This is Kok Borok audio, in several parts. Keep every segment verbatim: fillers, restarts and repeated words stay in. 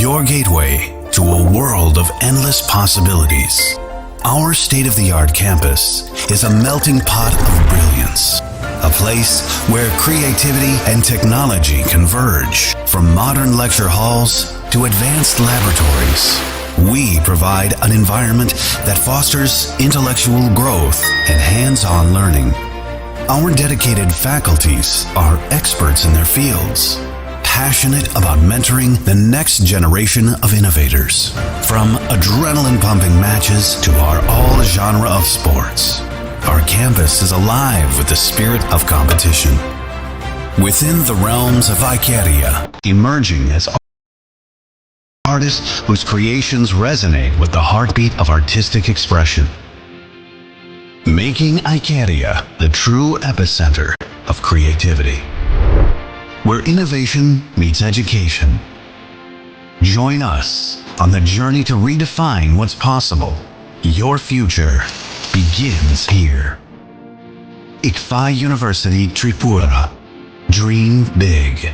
Your gateway to a world of endless possibilities. Our state of the art campus is a melting pot of brilliance, a place where creativity and technology converge. From modern lecture halls to advanced laboratories, we provide an environment that fosters intellectual growth and hands on learning. Our dedicated faculties are experts in their fields, passionate about mentoring the next generation of innovators. From adrenaline pumping matches to our all genre of sports, our campus is alive with the spirit of competition. Within the realms of Icaria, emerging as artists whose creations resonate with the heartbeat of artistic expression, making Icaria the true epicenter of creativity, where innovation meets education. Join us on the journey to redefine what's possible. Your future begins here. Ikfa University Tripura. Dream big.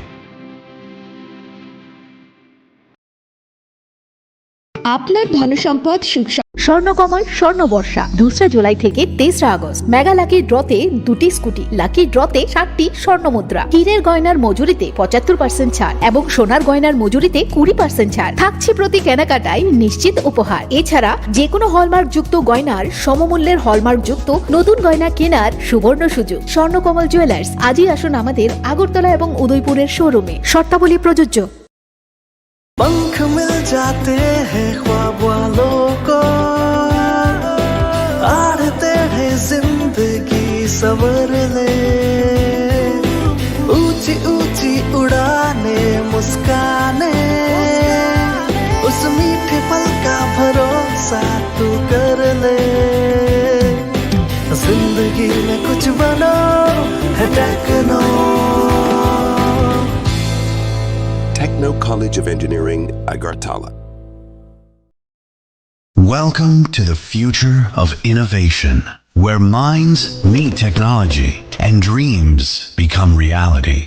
আপনার ধনসম্পদ সুখ স- স্বর্ণকমল স্বর্ণবর্ষা দুসরা জুলাই থেকে তেসরা August. Mega lucky ড্রতে দুটি scooty, lucky ড্রতে সাতটি স্বর্ণ মুদ্রা, হীরের গয়নার মজুরিতে পঁচাত্তর পার্সেন্ট ছাড় এবং সোনার গয়নার মজুরিতে কুড়ি পার্সেন্ট ছাড় থাকছে। প্রতি কেনাকাটায় নিশ্চিত উপহার। এছাড়া যে কোনো হলমার্ক যুক্ত গয়নার সমমূল্যের হলমার্ক যুক্ত নতুন গয়না কেনার সুবর্ণ সুযোগ। স্বর্ণকমল জুয়েলার্স, আজই আসুন আমাদের আগরতলা এবং উদয়পুরের শোরুমে। শর্তাবলী প্রযোজ্য। पंख मिल जाते हैं ख्वाब वालों को, आड़ते हैं जिंदगी संवरने। ऊंची ऊंची उड़ाने, मुस्काने, उस मीठे पल का भरोसा तू कर ले। जिंदगी में कुछ बनो है techno. Techno College of Engineering, Agartala. Welcome to the future of innovation, where minds meet technology and dreams become reality.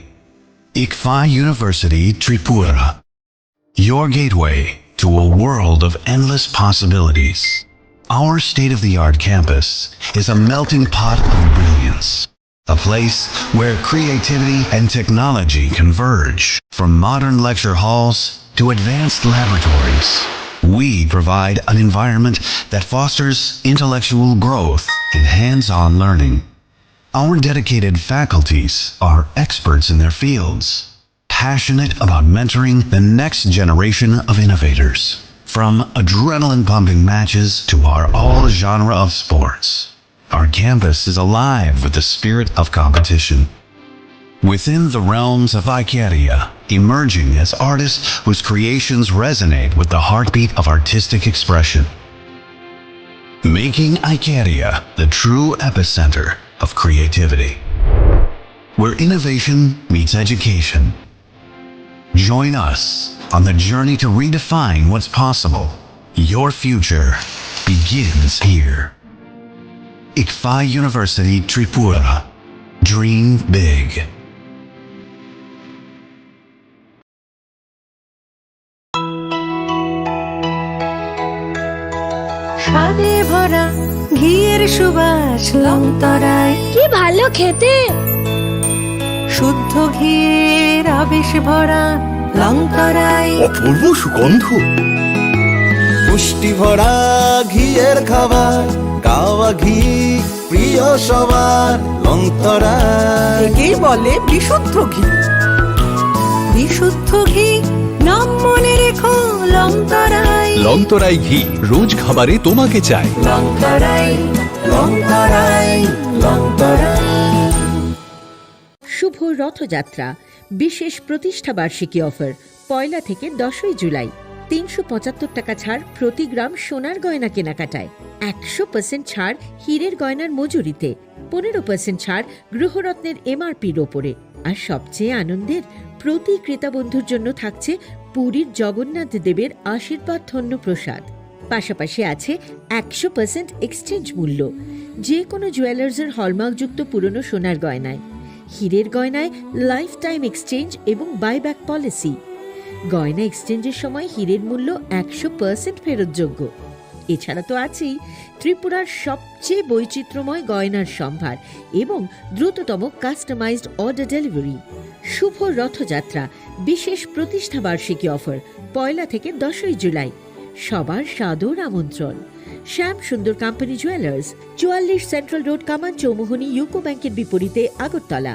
Ikfa University Tripura, your gateway to a world of endless possibilities. Our state of the art campus is a melting pot of brilliance, a place where creativity and technology converge. From modern lecture halls to advanced laboratories, we provide an environment that fosters intellectual growth and hands on learning. Our dedicated faculties are experts in their fields, passionate about mentoring the next generation of innovators. From adrenaline pumping matches to our all genre of sports, our campus is alive with the spirit of competition. Within the realms of Icaria, emerging as artists whose creations resonate with the heartbeat of artistic expression, making Icaria the true epicenter of creativity, where innovation meets education. Join us on the journey to redefine what's possible. Your future begins here. Ikfa University Tripura. Dream big. স্বাদে ভরা ঘিয়ের সুবাস লংতরাই। কি ভালো খেতে! শুদ্ধ ঘিয়ের আবেশ ভরা লংতরাই। অপূর্ব সুগন্ধ। পুষ্টি ভরা ঘিয়ের খাবার, কাওয়া ঘি প্রিয় সবার লংতরাই। একেই বলে বিশুদ্ধ ঘি। বিশুদ্ধ ঘি, নাম মনে রেখো লংতরাই। লংতরাই ঘি, রোজ খাবারে তোমাকে চাই। লংতরাই, লংতরাই, লংতরাই। শুভ রথযাত্রা, বিশেষ প্রতিষ্ঠা বার্ষিকী অফার, পয়লা থেকে দশই জুলাই। তিনশো পঁচাত্তর টাকা ছাড় প্রতি গ্রাম সোনার গয়না কেনাকাটায়, একশো পার্সেন্ট ছাড় হীরের গয়নার মজুরিতে, পনেরো পার্সেন্ট ছাড় গৃহরত্নের এমআরপির ওপরে। আর সবচেয়ে আনন্দের, প্রতি ক্রেতা বন্ধুর জন্য থাকছে পুরীর জগন্নাথ দেবের আশীর্বাদ ধন্য প্রসাদ। পাশাপাশি আছে একশো পার্সেন্ট এক্সচেঞ্জ মূল্য যে কোনো জুয়েলার্সের হলমার্কযুক্ত পুরনো সোনার গয়নায়, হীরের গয়নায় লাইফ টাইম এক্সচেঞ্জ এবং বাইব্যাক পলিসি। গয়না এক্সচেঞ্জের সময় হীরের মূল্য একশো পার্সেন্ট ফেরতযোগ্য। এছাড়া তো আছেই ত্রিপুরার সবচেয়ে বৈচিত্র্যময় গয়নার সম্ভার এবং দ্রুততম কাস্টমাইজড অর্ডার ডেলিভারি। শুভ রথযাত্রা, বিশেষ প্রতিষ্ঠাবার্ষিকী অফার, পয়লা থেকে দশই জুলাই। সবার সাদর আমন্ত্রণ। শ্যাম সুন্দর কোম্পানি জুয়েলার্স, চুয়াল্লিশ সেন্ট্রাল রোড, কামান চৌমুহনী, ইউকো ব্যাংকের বিপরীতে, Agartala.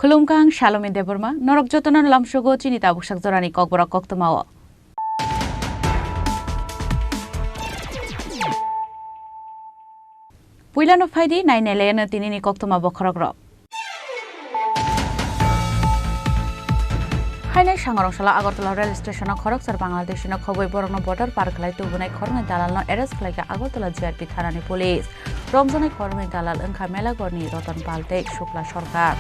Khulumkha, ang Salomi Debbarma, norok jotono lamsogo chini tabuksak jorani kokborok koktwmao. Puilano phaidi nainailaino tinini koktwma bokhorokrok. Hainai Sangarongsala Agartala rail station-o khoroksa Bangladeshino khobwi borokno border par khlai tubunai khoroknwi dalalno arrest khlaikha Agartala G R P thanani police. Romjaknai khoroknwi dalal wngkha Melagorni Roton Pal tei Shukla Sarkar.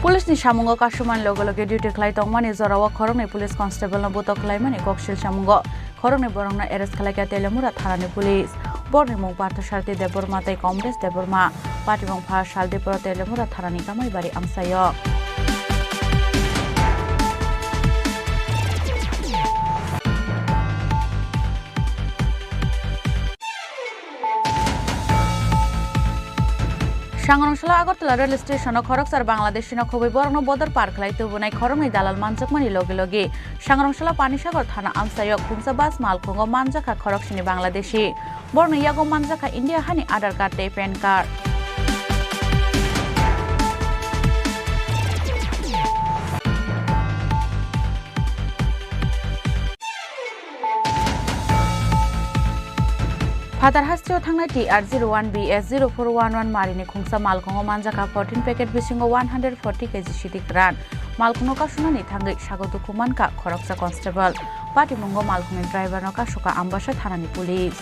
Police ni samungo kasumani loge loge duty khlai tongmani jorao khoroknwi police constable no butok khlaimani koksil samungo khoroknwi borokno arrest khlaikha Teliamura thanani police. Borokni mung Partha Sarthi Debbarma tei Kamlesh Debbarma. Patimung pha Saldipuro Teliamura thanani Kamaibari amchaio. Sangarongsala Agartala rail station-o khoroksa Bangladeshino khobwi borokno border par khlai tubunai khoroknwi dalal manjakmani loge loge Sangarongsala Panisagar thana amchaio khungsa bus malkhungo manjakha khoroksini Bangladeshi. Borokni yago manjakha India hani Aadhaar card tei pan card. Phatar hasteo thangnai T R zero one B S zero four one one marini khungsa malkhungo manjakha fourteen packet bisingo one hundred forty K G sidi kwran. Malkhungno kasunani thangwi sago dukhu mankha khoroksa constable. Patimungo malkhungni driverno kasukha Ambasa thanani police.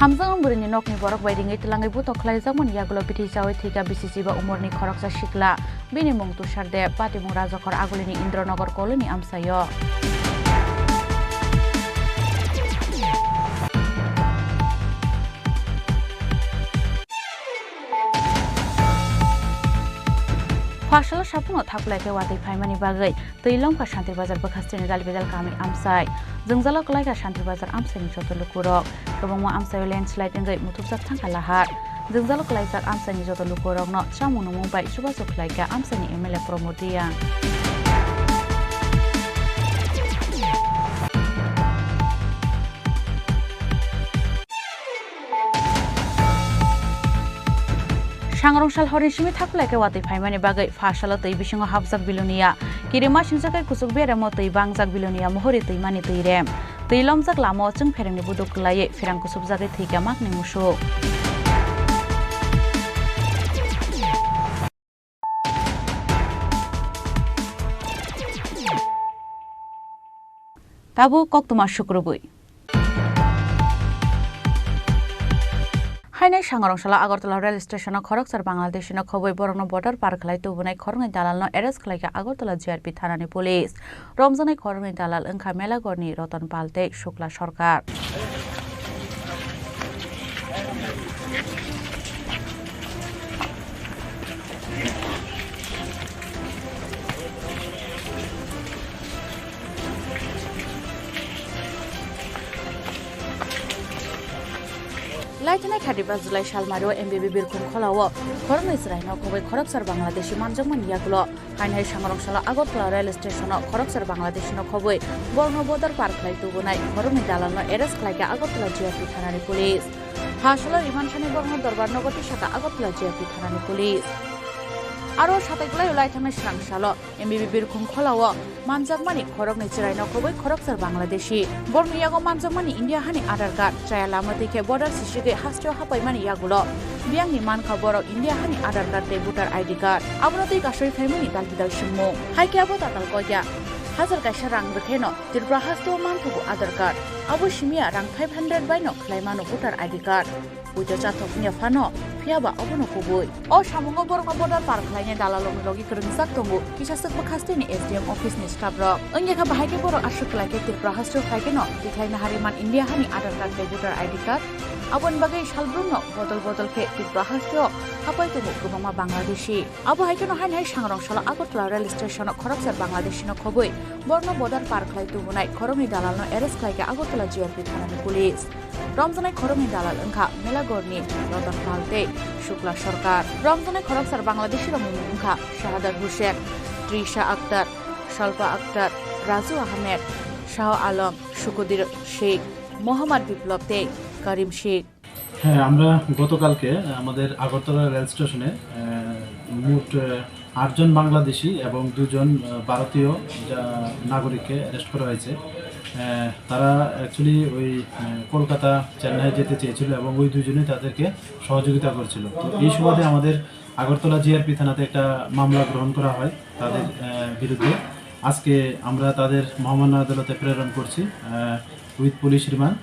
Hamjakmung bwrwini nokni borok bai ringwi twlangwi butok khlaijakmani yagulo bithi chaui thwikha bisi chiba umorni khoroksa sikla. Bini mung Tushar Deb, patimung Rajakhor agulini Indranagar colony amchaio. Pharsalo saphangno thaplai khe watwi phaimani bagwi twi longkha Shantir Bazar bwkhasteni Dalbidal kami amchai. Jwngjalo kwlaikha Shantir Bazar amchaini joto lukurok. Kwbangma amchaio landslide wngwi muthubjak thangkha lahar. Jwngjalo kwlaijak amchaini joto lukurokno chamung nungmung bai chubachu khlaikha amchaini M L A Pramod Reang. Sangrong sal horni simi thaplai khe watwi phaimani bagwi pha salo twi bisingo hapjak Bilonia. Kirima singsa khe kuchuk beremo twi bangjak Bilonia mohori twimani twi rem. Twi lomjak lama o chwng pherengni buduk kwlaiwi pherang kusubjagwi thwikha makni musuk. Tabuk koktwma sukrubwi. Hainai Sangrong salo Agartala rail station o khoroksa Bangladeshi no khobwi borokno border par khlai tubunai khoroknwi dalalno arrest khlaikha Agartala G R P thanani police. Romjaknai khoroknwi dalal wngkha Melagorni Roton Pal tei Shukla Sarkar. Lai Tini thirty-first July salmario M B B Birkhung Kholao khoroknwi chwraino khobwi khoroksar Bangladeshi manjakmani yagulo hainhai sangrong salo Agartala rail station-o khoroksar Bangladeshi-no khobwi borokno border par khlai tubunai khoroknwi dalalno arrest khlaikha Agartala G R P thanani police. Phasalo remand sani borokno dorbar nogo tisakha Agartala G R P thanani police. Aro satai kwlaio lai thangnai srang salo M B B Birkhung Kholao manjakmani khoroknwi chwraino khobwi khoroksar Bangladeshi. Borokni yago manjakmani India hani Aadhaar card, chaya lama twi khe border sisigwi hasteo hapaimani yagulo biyangni mankha borok India hani Aadhaar card tei voter I D card. Abono twi kasui phaimani dal bidal swngmung. Hai khe abo tatal kokya hajar kaisa rang rwkheno Tripura hasteo manthogo Aadhaar card. Abo simiya rang five hundred baino khlai mano voter I D card. Puito chathok wngya phano, phiya ba obono kubui. O samungo borokno border par khlainai dalalrokni logi kwrwngjak tongo kisa swk bwkhasteni S D M office ni staff rok. Wngya kha bahai khe borok aswk kwlai khe Tripura hasteo phai kheno tikhlai naha remand India hani Aadhaar card tei voter I D card. Aboni bagwi salbrumno bodol bodol khe Tripura hasteo hapai tongo kwbangma Bangladeshi. Abo hai kheno haini hai sangrong salo Agartala rail station-o khoroksar Bangladeshi-no khobwi borokno border par khlai tubunai khoroknwi dalalno arrest khlaikha Agartala G R P thanani police. Romjaknai khoroknwi dalal wngkha Melagorni Ratan Pal tei Shukla Sarkar. Romjaknai khoroksar Bangladeshi rokni mung wngkha Shahadat Hussain, Trisha Akhtar, Shalpa Akhtar, Raju Ahmed, Shah Alam, Shukudir Sheikh, Mohammad Biplab tei Karim Sheikh. হ্যাঁ, আমরা গতকালকে আমাদের আগরতলা রেল স্টেশনে, আহ, মোট, আহ, আটজন বাংলাদেশি এবং দুজন, আহ, ভারতীয় যা-, নাগরিককে অ্যারেস্ট করা হয়েছে। আহ, তারা অ্যাকচুয়ালি ওই, আহ, কলকাতা, চেন্নাই যেতে চেয়েছিল এবং ওই দুজনে তাদেরকে সহযোগিতা করছিল। তো এই সুবাদে আমাদের আগরতলা জি আর পি থানাতে একটা মামলা গ্রহণ করা হয় তাদের, আহ, বিরুদ্ধে। আজকে আমরা তাদের মহামান্য আদালতে প্রেরণ করছি, আহ, উইথ পুলিশ রিমান্ড।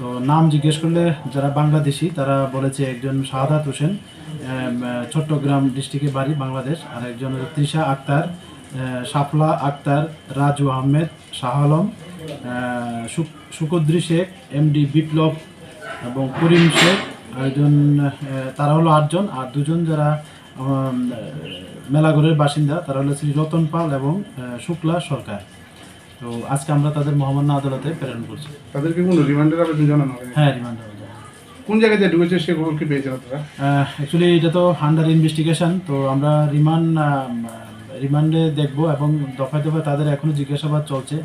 তো নাম জিজ্ঞেস করলে যারা বাংলাদেশি, তারা বলেছে একজন শাহাদাত হোসেন, আহ, চট্টগ্রাম ডিস্ট্রিক্টে বাড়ি, বাংলাদেশ, আর একজন হলো তৃষা আক্তার, আহ, শাফলা আক্তার, রাজু আহমেদ, শাহ আলম, আহ, শুক-, শুকদ্রি শেখ, এমডি বিপ্লব এবং করিম শেখ, আরেকজন, আহ, তারা হলো আটজন। আর দুজন যারা, উম, মেলাঘরের বাসিন্দা, তারা হলো শ্রী রতন পাল এবং, আহ, শুক্লা সরকার। তো আজকে আমরা তাদের মহামান্য আদালতে প্রেরণ করছি। তাদেরকে কোনো রিমান্ডের আবেদন জানানো হয়নি? হ্যাঁ, রিমান্ড আবেদন। কোন জায়গায় যে ঢুকেছে সেগুলো কি পেয়েছেন আপনারা? আহ, actually এটা তো আন্ডার ইনভেস্টিগেশন, তো আমরা রিমান্ড, আহ, রিমান্ডে দেখবো এবং দফায় দফায় তাদের এখনো জিজ্ঞাসাবাদ চলছে।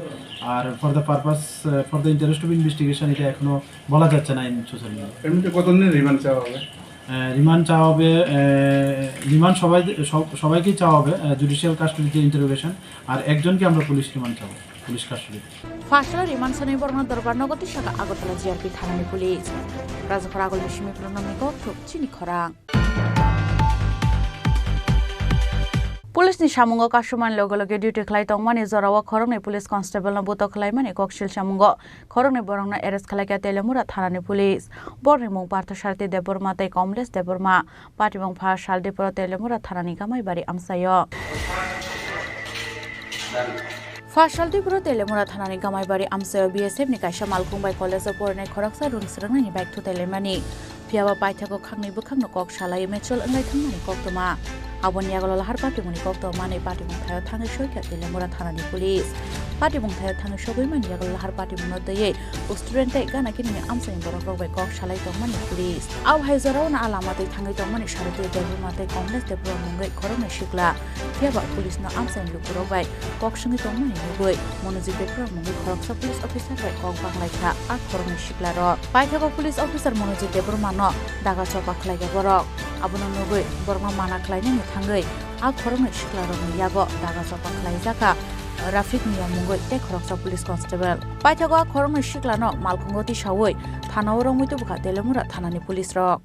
আর for the purpose, ah, for the interest of investigation এটা এখনো বলা যাচ্ছে না ইন সোশ্যাল মিডিয়া। এমনিতে কতদিনের রিমান্ড চাওয়া হবে? আহ, রিমান্ড চাওয়া হবে, আহ, রিমান্ড সবাই, সব-, সবাইকেই চাওয়া হবে, আহ, জুডিশিয়াল কাস্টডিতে ইন্টারোগেশন। আর একজনকে আমরা পুলিশ রিমান্ড চাবো, পুলিশ কাস্টডিতে। Phasalo remand sani borokno dorbar nogo tisakha Agartala G R P thanani police. Rajakhor agulni simi phwrwngno miko thuk chini khorang. Police ni samungo kasumani loge loge duty khlai tongmani jorao khoroknwi police constable no butok khlaimani koksil samungo khoroknwi borokno arrest khlaikha Telemura thanani police. Borokni mung Partha Sarthi Debbarma tei Kamlesh Debbarma. Patimung pha Saldipro Telemura thanani Gamaibari amchaio. Pha Saldipro Telemura thanani Gamaibari amchaio B S F ni kaisa malkhung bai college o porinai khoroksa rung swrwngnani baithu telaimani. Phiyaba paithago khakni bwkhakno kok salai mechol wnglai thangmani koktwma. Aboni yagulo lahar patimungni koktwma manwi patimung thaio thangwi soikha Telemura thanani police. Patimung thaio thangwi sogwi mani yagulo lahar patimungno twiwi student tei gana kinini amchaini borok rok bai kok salai tongmani police. Abo hai jorao no a lama twi thangwi tongmani Saroti Debbarma tei Kamlesh Debbarma mungwi khoroknwi sikla. Phiyaba police no amchaini lukurok bai kok swngwi tongmani nugwi Monojit Debbarma mungwi khoroksa police officer bai kok banglaikha a khoroknwi sikla rok. Paithago police officer Monojit Debbarma no daga chopa khlaikha borok. Abono nugwi borokno mana khlainani thangwi a khoroknwi sikla rokni yago daga chopa khlaijakha Rafik Miya mungwi tei khoroksa police constable. Paithago a khoroknwi siklano malkhungo tisawi thanao romwi tubukha Telemura thanani police rok.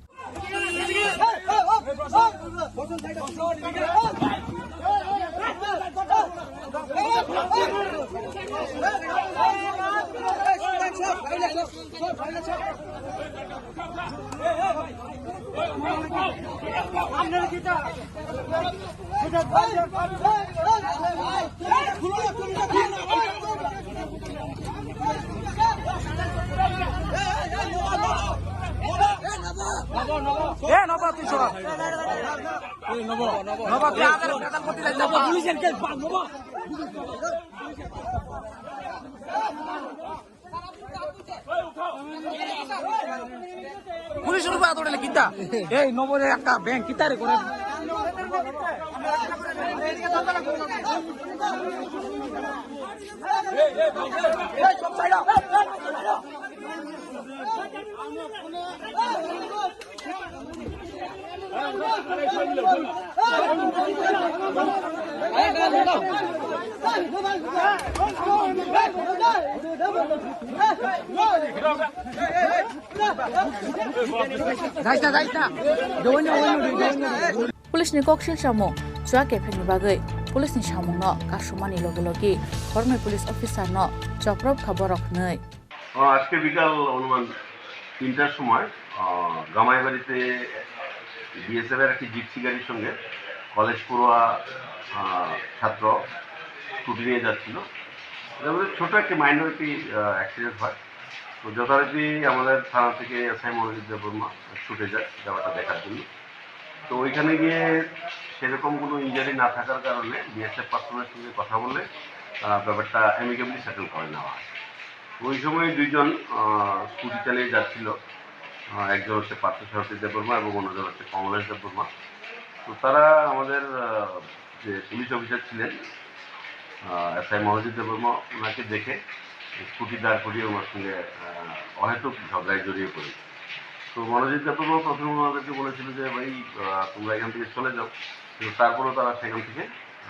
এ, নব, তুই সরা। এই, নব। নব, তুই আধার, আধার করতে যাই, নব। পুলিশের কেস, নব। Police rupa atore le kita. Ei, nobo de ekta bank kita re kore. Police ni koksil samung chua kephek ni bagwi police ni samung no kasumani logi logi khoroknwi police officer no choprop kha borok hwnwi. আহ, আজকে বিকাল অনুমান তিনটার সময়, আহ, গামাইবাড়িতে বিএসএফ এর একটি জিপসি গাড়ির সঙ্গে কলেজ পড়ুয়া, আহ, ছাত্র স্কুটি নিয়ে যাচ্ছিল। এর মধ্যে ছোট একটি মাইনর একটি, আহ, অ্যাক্সিডেন্ট হয়। তো যথারীতি আমাদের থানা থেকে এসআই মনোজিৎ দেববর্মা ছুটে যায় ব্যাপারটা দেখার জন্য। তো ওইখানে গিয়ে সেরকম কোনো ইনজুরি না থাকার কারণে বিএসএফ পার্সোনালের সঙ্গে কথা বলে, আহ, ব্যাপারটা অ্যামিকেবলি সেটেল করে নেওয়া হয়। ওই সময় দুইজন, আহ, স্কুটি চালিয়ে যাচ্ছিল। আহ, একজন হচ্ছে পার্থসারথী দেববর্মা এবং অন্যজন হচ্ছে কমলেশ দেববর্মা। তো তারা আমাদের, আহ, যে পুলিশ অফিসার ছিলেন, আহ, এসআই মনোজিৎ দেববর্মা, ওনাকে দেখে স্কুটি দাঁড় করিয়ে ওনার সঙ্গে, আহ, অহেতুক ঝগড়ায় জড়িয়ে পড়ে। তো মনোজিৎ দেববর্মা প্রথমে ওনাদেরকে বলেছিল যে, "ভাই, আহ, তোমরা এখান থেকে চলে যাও।" কিন্তু তারপরেও তারা সেখান থেকে,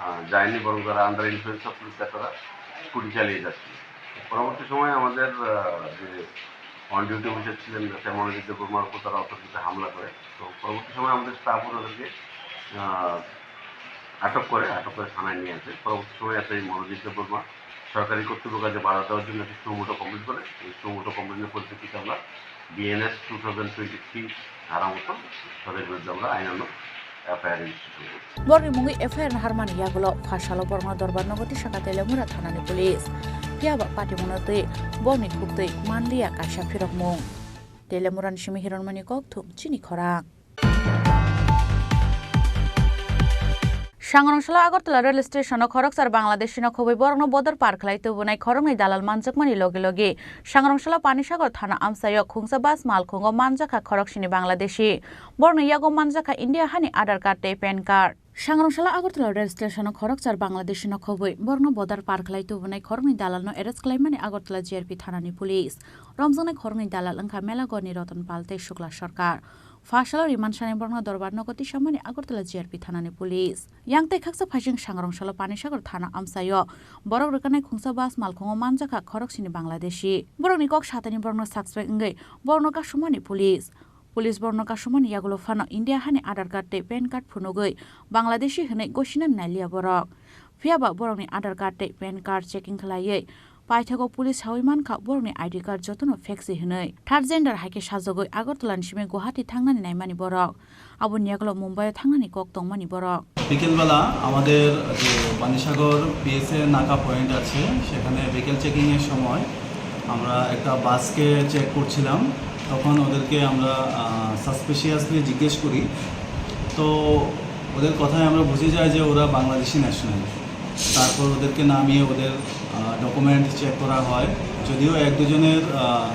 আহ, যায়নি, বরং তারা আন্ডার ইনফ্লুয়েন্স অফ লিকার তারা স্কুটি চালিয়ে যাচ্ছিল। পরবর্তী সময়ে আমাদের, আহ, যে অন ডিউটি অফিসার ছিলেন, এসআই মনোজিৎ দেববর্মার উপর তারা অতর্কিত হামলা করে। তো পরবর্তী সময় আমাদের স্টাফ ওনাদেরকে, আহ, আটক করে, আটক করে থানায় নিয়ে আসে। পরবর্তী সময় এসআই মনোজিৎ দেববর্মা সরকারি কর্তৃপক্ষকে বাধা দেওয়ার জন্য একটি সুমোটো কমপ্লেন করে। এই সুমোটো কমপ্লেনের পরিপ্রেক্ষিতে আমরা BNS two thousand twenty three ধারা মতো তাদের বিরুদ্ধে আমরা আইনানুগ এফআইআর রেজিস্টার করব। Borokni mungwi F I R naharmani yagulo pha salo borokno dorbar nogo tisaka Telemura thanani police. Phiya ba patimungno twi borokni huktwi manliya kaisa phirokmung. Telemurani simi Hironmani Kokthum, chini khorang. Sangrongsalo Agartala rail station-o khoroksa Bangladeshi-no khobwi borokno border par khlai tubunai khoroknwi dalal manjakmani logi logi Sangrongsalo Panisagar thana amchaio khungsa bus malkhungo manjakha khoroksini Bangladeshi. Borokni yago manjakha India hani Aadhaar card tei PAN card. Sangrongsalo Agartala rail station-o khoroksa Bangladeshi-no khobwi borokno border par khlai tubunai khoroknwi dalalno arrest khlaimani Agartala G R P thanani police. Romjaknai khoroknwi dalal wngkha Melagorni Roton Pal tei Shukla Sarkar. Pha salo remand sanai borokno dorbar nogo tisamani Agartala G R P thanani police. Yang tei khaksa phaising Sangrongsalo Panisagar thana amchaio borok rwkanai khungsa bus malkhungo manjakha khoroksini Bangladeshi. Borokni kok satani borokno suspect wngwi borokno kasumani police. Police borokno kasumani yagulo phano India hani Aadhaar card tei PAN card phunugwi Bangladeshi hwnwi gosinani nailiya borok. Phiya ba borokni Aadhaar card tei PAN card checking khlaiwi paithago police saui mankha borokni I D card jotono fake se hwnwi. Third gender hai khe sajagwi Agartala ni simi Guwahati thangnani naimani borok. Aboni yagulo Mumbai-o thangnani kok tongmani borok. বিকেলবেলা আমাদের যে পানিসাগর পিএসএ নাকা পয়েন্ট আছে, সেখানে ভেহিকেল চেকিংয়ের সময় আমরা একটা বাসকে চেক করছিলাম। তখন ওদেরকে আমরা, আহ, সাসপিশিয়াসলি জিজ্ঞেস করি। তো ওদের কথায় আমরা বুঝে যাই যে ওরা বাংলাদেশি ন্যাশনাল। তারপর ওদেরকে নামিয়ে ওদের, আহ, ডকুমেন্ট চেক করা হয়। যদিও এক দুজনের, আহ,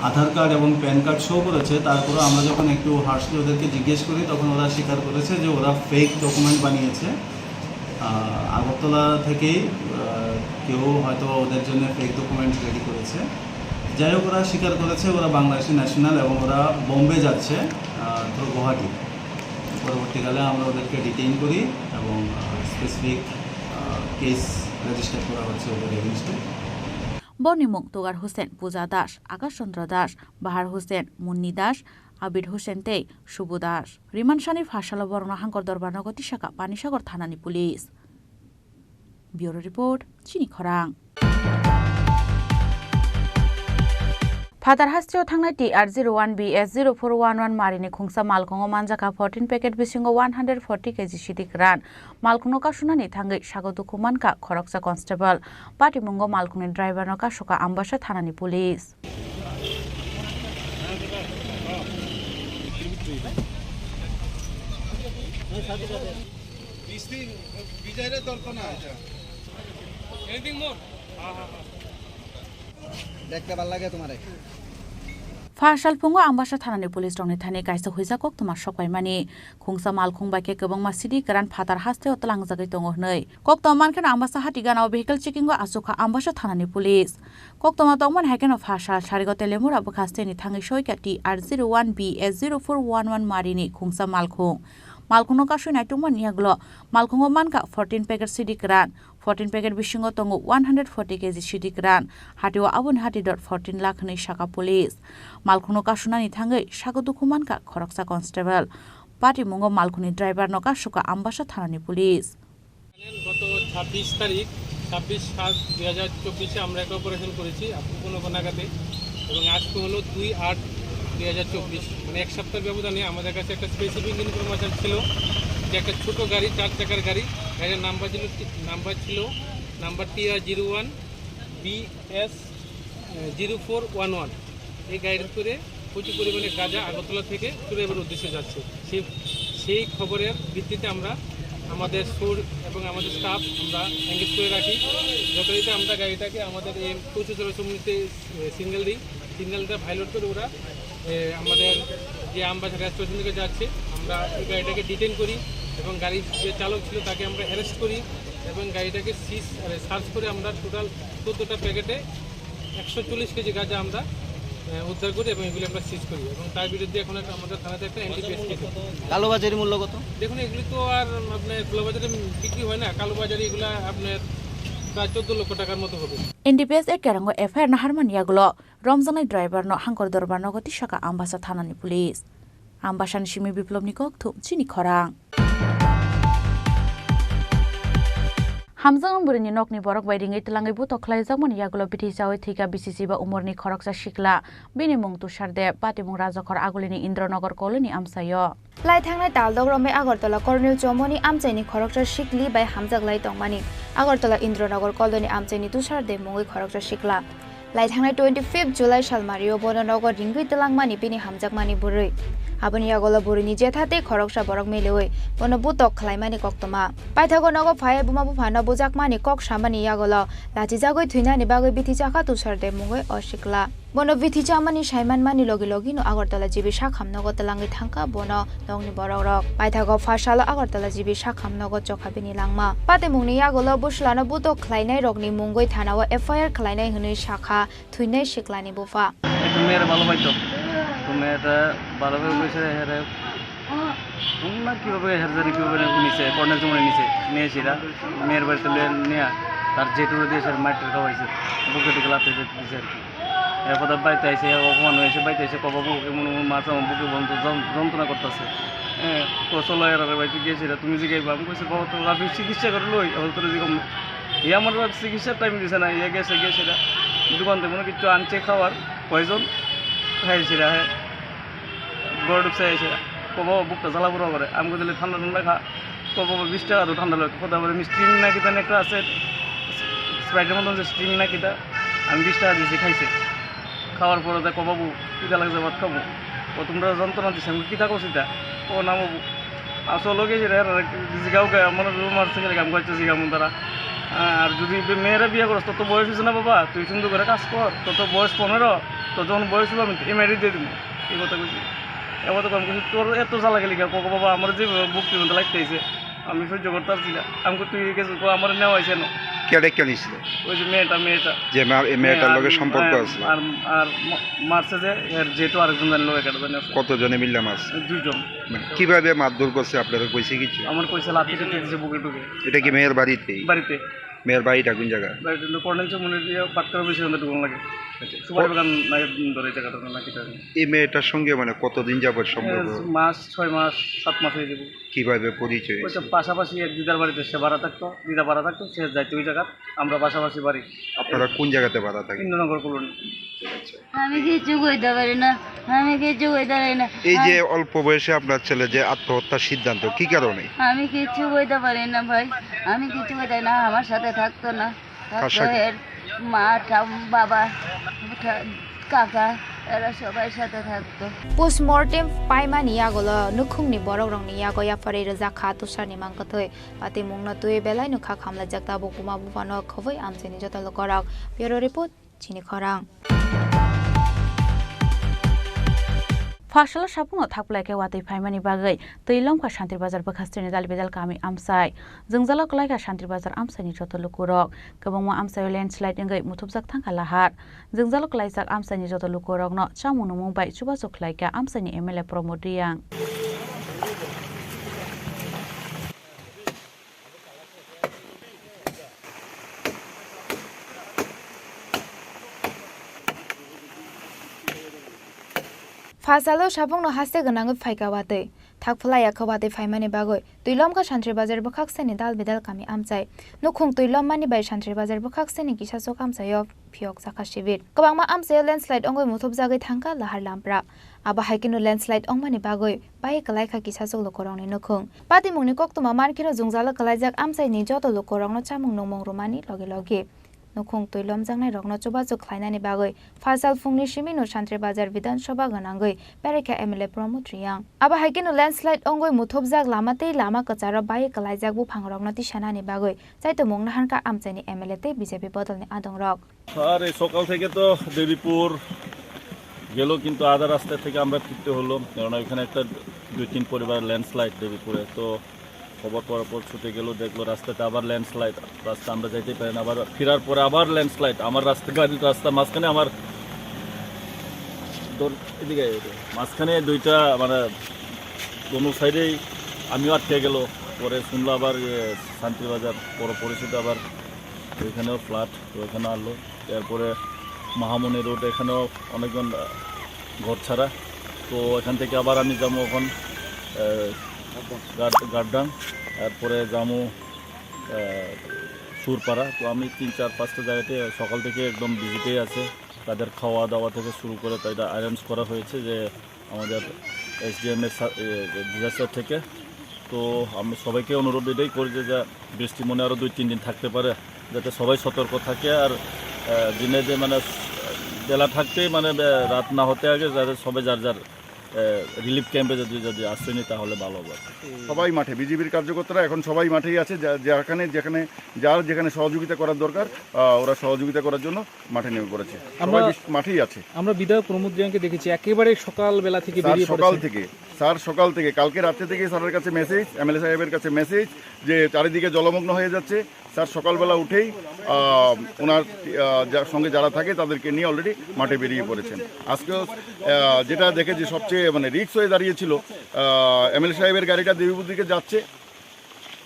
আধার কার্ড এবং প্যান কার্ড শো করেছে, তারপরেও আমরা যখন একটু হার্শলি ওদেরকে জিজ্ঞেস করি, তখন ওরা স্বীকার করেছে যে ওরা ফেক ডকুমেন্ট বানিয়েছে। আহ, আগরতলা থেকেই, আহ, কেউ হয়তো ওদের জন্য ফেক ডকুমেন্ট রেডি করেছে। যাই হোক, ওরা স্বীকার করেছে ওরা বাংলাদেশি ন্যাশনাল এবং ওরা বোম্বে যাচ্ছে, আহ, through গুয়াহাটি। পরবর্তীকালে আমরা ওদেরকে ডিটেইন করি এবং, আহ, স্পেসিফিক, আহ, কেস রেজিস্টার করা হচ্ছে ওদের এগেইনস্টে। Borokni mung Togar Hussain, Puja Das, Akash Chandra Das, Bahar Hussain, Munni Das, Abid Hussain tei Subhu Das. Remand sani pha salo borokno Hangkor Dorbar nogo tisaka Panisagar thanani police. Bureau Report, Chini Khorang. Phatar hasteo thangnai T R zero one B S zero four one one marini khungsa malkhungo manjakha fourteen packet bisingo one hundred forty K G sidi kwran. Malkhungno kasunani thangwi sago dukhu mankha khoroksa constable. Patimungo malkhungni driverno kasukha Ambasa thanani police. দেখতে ভালো লাগে তোমারে। Pha salphungo Ambasa thanani police rokni thani kaisa huijak koktwma sokpaimani. Khungsa malkhung bai khe kwbangma sidi kwran phatar hasteo tlangjagwi tongo hwnwi. Koktwma mankhe Ambasa hati ganao vehicle checking o achukha Ambasa thanani police. Koktwma tongmani hai kheno pha sal sarigo Telemura bwkha steni thangwi soika T R zero one B S zero four one one marini khungsa malkhung. Malkhungno kasui naitugmani yagulo malkhungo mankha fourteen packet sidi kwran, fourteen packet bisingo tongo one hundred forty K G sidi kwran, hatio aboni hati dot fourteen lakh hwnwi sakha police. Malkhungno kasunani thangwi sago dukhu mankha khoroksa constable. Patimungo malkhungni driver no kasukha Ambasa thanani police. গত ছাব্বিশ তারিখ, ছাব্বিশ সাত দুই হাজার চব্বিশে আমরা একটা অপারেশন করেছি উপনগর নাগাদে, এবং আজকে হলো দুই আট দুই হাজার চব্বিশ, মানে এক সপ্তাহ ব্যবধানে আমাদের কাছে একটা স্পেসিফিক ইনফরমেশন ছিল যে একটা ছোট গাড়ি, চার চাকার গাড়ি, গাড়ির নাম্বার ছিল, নাম্বার ছিল number T R zero one B S zero four one one। এই গাড়ির করে প্রচুর পরিমাণে গাঁজা আগরতলা থেকে চুরাইবার উদ্দেশ্যে যাচ্ছে। সেই, সেই খবরের ভিত্তিতে আমরা আমাদের সোর্স এবং আমাদের স্টাফ আমরা এনগেজ করে রাখি। যথারীতি আমরা গাড়িটাকে আমাদের এই পশু চোরা সমিতিতে, এ, সিগন্যাল দিই। সিগন্যালটা ভায়োলেট করে ওরা, এ, আমাদের যে আমবাসা রেস্টুরেন্ট থেকে যাচ্ছে, আমরা ওই গাড়িটাকে ডিটেইন করি এবং গাড়ির যে চালক ছিল তাকে আমরা অ্যারেস্ট করি এবং গাড়িটাকে সিজ, আরে, সার্চ করে আমরা টোটাল চোদ্দোটা প্যাকেটে একশো চল্লিশ কেজি গাঁজা আমরা, আহ, উদ্ধার করি এবং এগুলি আমরা সিজ করি এবং তার বিরুদ্ধে এখন একটা আমাদের থানাতে একটা এনডিপিএস কেস আছে। কালোবাজারি মূল্য কত? দেখুন, এগুলি তো আর আপনার খোলা বাজারে বিক্রি হয় না, কালোবাজারি এগুলা আপনার প্রায় চোদ্দ লক্ষ টাকার মতো হবে। N D P S A kerango F I R naharmani yagulo romjaknai driver no Hangkor Dorbar nogo tisaka Ambasa thanani police. Ambasani simi Biplobni kokthum chini khorang. Hamjakmani bwrwini nokni borok bai ringwi twlangwi butok khlaijakmani yagulo bithi chawi thwikha bisi chiba umorni khoroksa sikla. Bini mung Tushar Deb, patimung Rajakhor Agulini Indronagar koloni amchaio. Lai thangnai taldok romwi Agartala Colonel Chomoni amchaini khoroksa sikli bai hamjak lai tongmani Agartala Indronagar koloni amchaini Tushar Deb mungwi khoroksa sikla. Lai thangnai twenty fifth July salmario bono nogo ringwi twlangmani bini hamjakmani bwrwi. Aboni yagulo bwrwini jetha tei khoroksa borok miliwi bono butok khlaimani koktwma. Paithago nogo phaiwi buma buphano bujakmani kok samani yagulo lachijagwi thwinani bagwi bithi chakha Tushar Deb mungwi o sikla. Bono bithi chamani saimanmani logi logino Agartala G B sakham nogo twlangwi thangkha bono nokni borokrok. Paithago pha salo Agartala G B sakham nogo chokha bini langma. Patimungni yagulo bwslano butok khlainai rokni mungwi thanao F I R khlainai hwnwi sakha thwinai siklani bupha. একটু মেয়ের ভালো পাইতো, তো মেয়েটা ভালো পেয়ে বসে হেরে, না কীভাবে হেরে জানি কীভাবে নিছে, কর্নেল চুমনে নিছে, নিয়ে সেটা মেয়ের বাড়িতে নিয়ে নিয়ে তার জেঠুরে দিয়ে সে মাইর টাইর খাওয়াইছে, বুকে টুকে লাথি দিছে আর কি। এরপর তার বাড়িতে এসে অপমান হয়েছে, বাড়িতে এসে কবা বউ এমন এমন মাছ আমার বুকে বন্ধ যন-, যন্ত্রণা করতেছে। হ্যাঁ, তো চলো এর বাড়িতে গিয়েছিল, তুমি জিগাইবা। আমি কইছি, "বাবা, তো আমি চিকিৎসা করে লই, এখন তোরা জিগাম না।" এই আমার চিকিৎসার টাইম দিছে না, ইয়ে গেছে, গিয়েছিল। দোকান থেকে মনে কিছু আনছে খাওয়ার, পয়জন খাইছিল, হ্যাঁ। গরু ঢুকছে এসে, "কবা, বুকটা জ্বালা পোড়া করে।" আমি কইলে, "ঠান্ডা ঠান্ডা খা।" কো বাবা, বিশ টাকা তো ঠান্ডা লাগে। কো তারপরে আমি স্টিং না কিতা একটা আছে, স্প্রাইটের মতন যে স্টিং না কিতা, আমি বিশ টাকা দিয়েছি, খাইছে। খাওয়ার পরে তাই কো, "বাবু, কিতা লাগছে, ভাত খাবো?" ও, "তোমরা যন্ত্রণা দিছে।" আমি, "কিতা করছি তা?" ও, "না বাবু।" আসলে কি রে, রে, জিগাও গে, আমার রুম আর সিঙ্গেল কাম করছে, জিগা মন তারা। আর যদি বে-, মেয়েরা বিয়ে করস, তোর তো বয়স হয়েছে না বাবা, তুই সুন্দর করে কাজ কর, তোর তো বয়স পনেরো, তোর যখন বয়স হলো আমি এমআইডি দিয়ে দিবো, এই কথা কইছি। এবার তো কম কিছু, "তোর এত জ্বালা গেলি কে?" কো, "বাবা, আমার যে বুক টিভি লাগতে আইছে।" আমি সহ্য করতে পারছি না। আমি কই, "তুই গেছিস, কো আমার নেওয়া হয়েছে না।" কেডে কে নিছিল? ওই যে মেয়েটা, মেয়েটা। যে মা-, এই মেয়েটার আর, লগে সম্পর্ক আর, আছে। আর, আর ম-, মারছে যে, এর যেহেতু আরেকজন জানি লগে কেটে জানি আছে। কতজনে মিললে মারছে? দুইজন। মানে কিভাবে মারধর করছে আপনারা কইছে কিছু? আমার কইছে লাথি টাথি দিছে বুকে টুকে। এটা কি মেয়ের বাড়িতেই? বাড়িতে। মেয়ের বাড়িটা কোন জায়গা? বাড়িটা হলো কর্নেল চৌমুহনী দিয়ে পাটকারা বেশি আমাদের দোকান লাগে। আচ্ছা, সুপারি বাগান লাগে, ধরে এই জায়গাটা নাকি তার। এই মেয়েটার সঙ্গে মানে কতদিন যাবত সম্পর্ক? এ, মাস, ছয় মাস, সাত মাস হয়ে যাবে। কিভাবে পরিচয় ওই তো হয়েছিল? পাশাপাশি এক দিদার বাড়িতে সে ভাড়া থাকতো, দিদা ভাড়া থাকতো, সে যাইতো ওই জায়গা, আমরা পাশাপাশি বাড়ি। আপনারা কোন জায়গাতে ভাড়া থাকেন? ইন্দ্রনগর কলোনি। আচ্ছা। আমি কিছু কইতে পারি না, আমি কিছু কইতে পারি না। এই যে আম- অল্প বয়সে আপনার ছেলে যে আত্মহত্যার সিদ্ধান্ত, কি কারণে? আমি কিছু কইতে পারি না ভাই, আমি কিছু কইতে না, আমার সাথে থাকতো না। থাকতো সাথে? এর মা, ঠাম-, বাবা, ঠা-, কাকা, এরা সবাই সাথে থাকতো। Postmortem paimani yagulo nukhungni borokrokni yago yapharwi rwjak kha Tusharni mangkwthwi. Patimungno twiwi belai no kha khamlaijak tabuk buma buphano khobwi amchaini joto lukurok. Bureau Report, Chini Khorang. Phasalo sabungno thakphlai khe watwi phaimani bagwi twi lomkha Shantir Bazar bwkhakseni Dalbidal kami amchai. Jwngjalo kwlaikha Shantir Bazar amchaini joto lukurok. Kwbangma amchaio landslide wngwi muthupjak thangkha lahar. Jwngjalo kwlaijak amchaini joto lukurokno chamung nungmung bai chubachu khlaikha amchaini M L A Pramod Reang. Phasalo sabungno haste gwnangwi phaikha watwi. Thak phlai ya kha watwi phaimani bagwi. Twi lomkha Shantir Bazar bwkhakseni Dalbidal kami amchai. Nukhung twi lommani bai Shantir Bazar bwkhakseni kisachuk amchaio phiyok jakha sibir. Kwbangma amchaio landslide wngwi muthupjagwi thangkha lahar lampra. Abo hai kheno landslide wngmani bagwi bai kwlaikha kisachuk lukurokni nukhung. Patimungni koktwma mankheno jwngjalo kwlaijak amchaini joto lukurokno chamung nungmung rwmani logi logi nukhung twi lomjaknairokno chubachu khlainani bagwi phasal phungni simino Shantir Bazar Bidhan Sabha gwnangwi beraikha M L A Pramod Reang. Abo hai kheno landslide wngwi muthupjak lama tei lama kwcharo bai kwlaijak buphangrokno tisanani bagwi chaitomung naharkha amchaini M L A tei B J P bodolni adongrok. Sir, এই সকাল থেকে তো দেবীপুর গেল, কিন্তু আধা রাস্তা থেকে আমরা ফিরতে হলো, কারণ ওইখানে একটা দুই তিন পরিবার ল্যান্ডস্লাইড দেবীপুরে। তো খবর পাওয়ার পর ছুটে গেল, দেখলো রাস্তাতে আবার ল্যান্ডস্লাইড, রাস্তা আমরা যাইতেই পারি না। আবার ফেরার পরে আবার ল্যান্ডস্লাইড, আমার রাস্তা, গাড়ির রাস্তা মাঝখানে আমার দোর-, এদিকে, এদিকে। মাঝখানে দুইটা, মানে, দোনো সাইডেই আমিও আটকে গেল। পরে শুনলো আবার, ইয়ে, শান্তিবাজার পৌর পরিষদে আবার ওইখানেও ফ্লাড, তো ওইখানে আনলো। এরপরে মহামণি রোড, এখানেও অনেকজন, আহ, ঘর ছাড়া। তো এখান থেকে আবার আমি যাবো এখন, আহ, গাড-, গাড্ডাং, এরপরে যাবো, আহ, সুরপাড়া। তো আমি তিন, চার, পাঁচটা জায়গাতে সকাল থেকে একদম ভিজিটেই আছে। তাদের খাওয়া দাওয়া থেকে শুরু করে তাই এটা অ্যারেঞ্জ করা হয়েছে যে আমাদের এসডিএম এর সা-, এ, ডিজাস্টার থেকে। তো আমি সবাইকে অনুরোধ এটাই করি যে যা বৃষ্টি মনে আরো দুই তিন দিন থাকতে পারে, যাতে সবাই সতর্ক থাকে। আর, আহ, দিনে যে মানে বেলা থাকতেই মানে বে-, রাত না হতে আগে যাতে সবাই যার যার, আহ, রিলিফ ক্যাম্পে যদি, যদি আশ্রয় নিই তাহলে ভালো হবে আর কি। সবাই মাঠে, বিজেপির কার্যকর্তারা এখন সবাই মাঠেই আছে, যা-, যেখানে, যেখানে, যার যেখানে সহযোগিতা করার দরকার, আহ, ওরা সহযোগিতা করার জন্য মাঠে নেমে পড়েছে। আমরা সবাই বিশ-, মাঠেই আছে। আমরা বিধায়ক প্রমোদ রিয়াংকে দেখেছি একেবারে সকালবেলা থেকে স্যার বেরিয়ে সকাল পড়েছেন। থেকে, স্যার সকাল থেকে, কালকে রাত্রে থেকে স্যারের কাছে মেসেজ, এমএলএ সাহেবের কাছে মেসেজ যে চারিদিকে জলমগ্ন হয়ে যাচ্ছে। স্যার সকালবেলা উঠেই, আহ, ওনার, আহ, যার সঙ্গে যারা থাকে তাদেরকে নিয়ে অলরেডি মাঠে বেরিয়ে পড়েছেন। আজকেও, আহ, যেটা দেখেছি সবচেয়ে মানে রিস্ক হয়ে দাঁড়িয়েছিল, আহ, এমএলএ সাহেবের গাড়িটা দেবীপুর দিকে যাচ্ছে,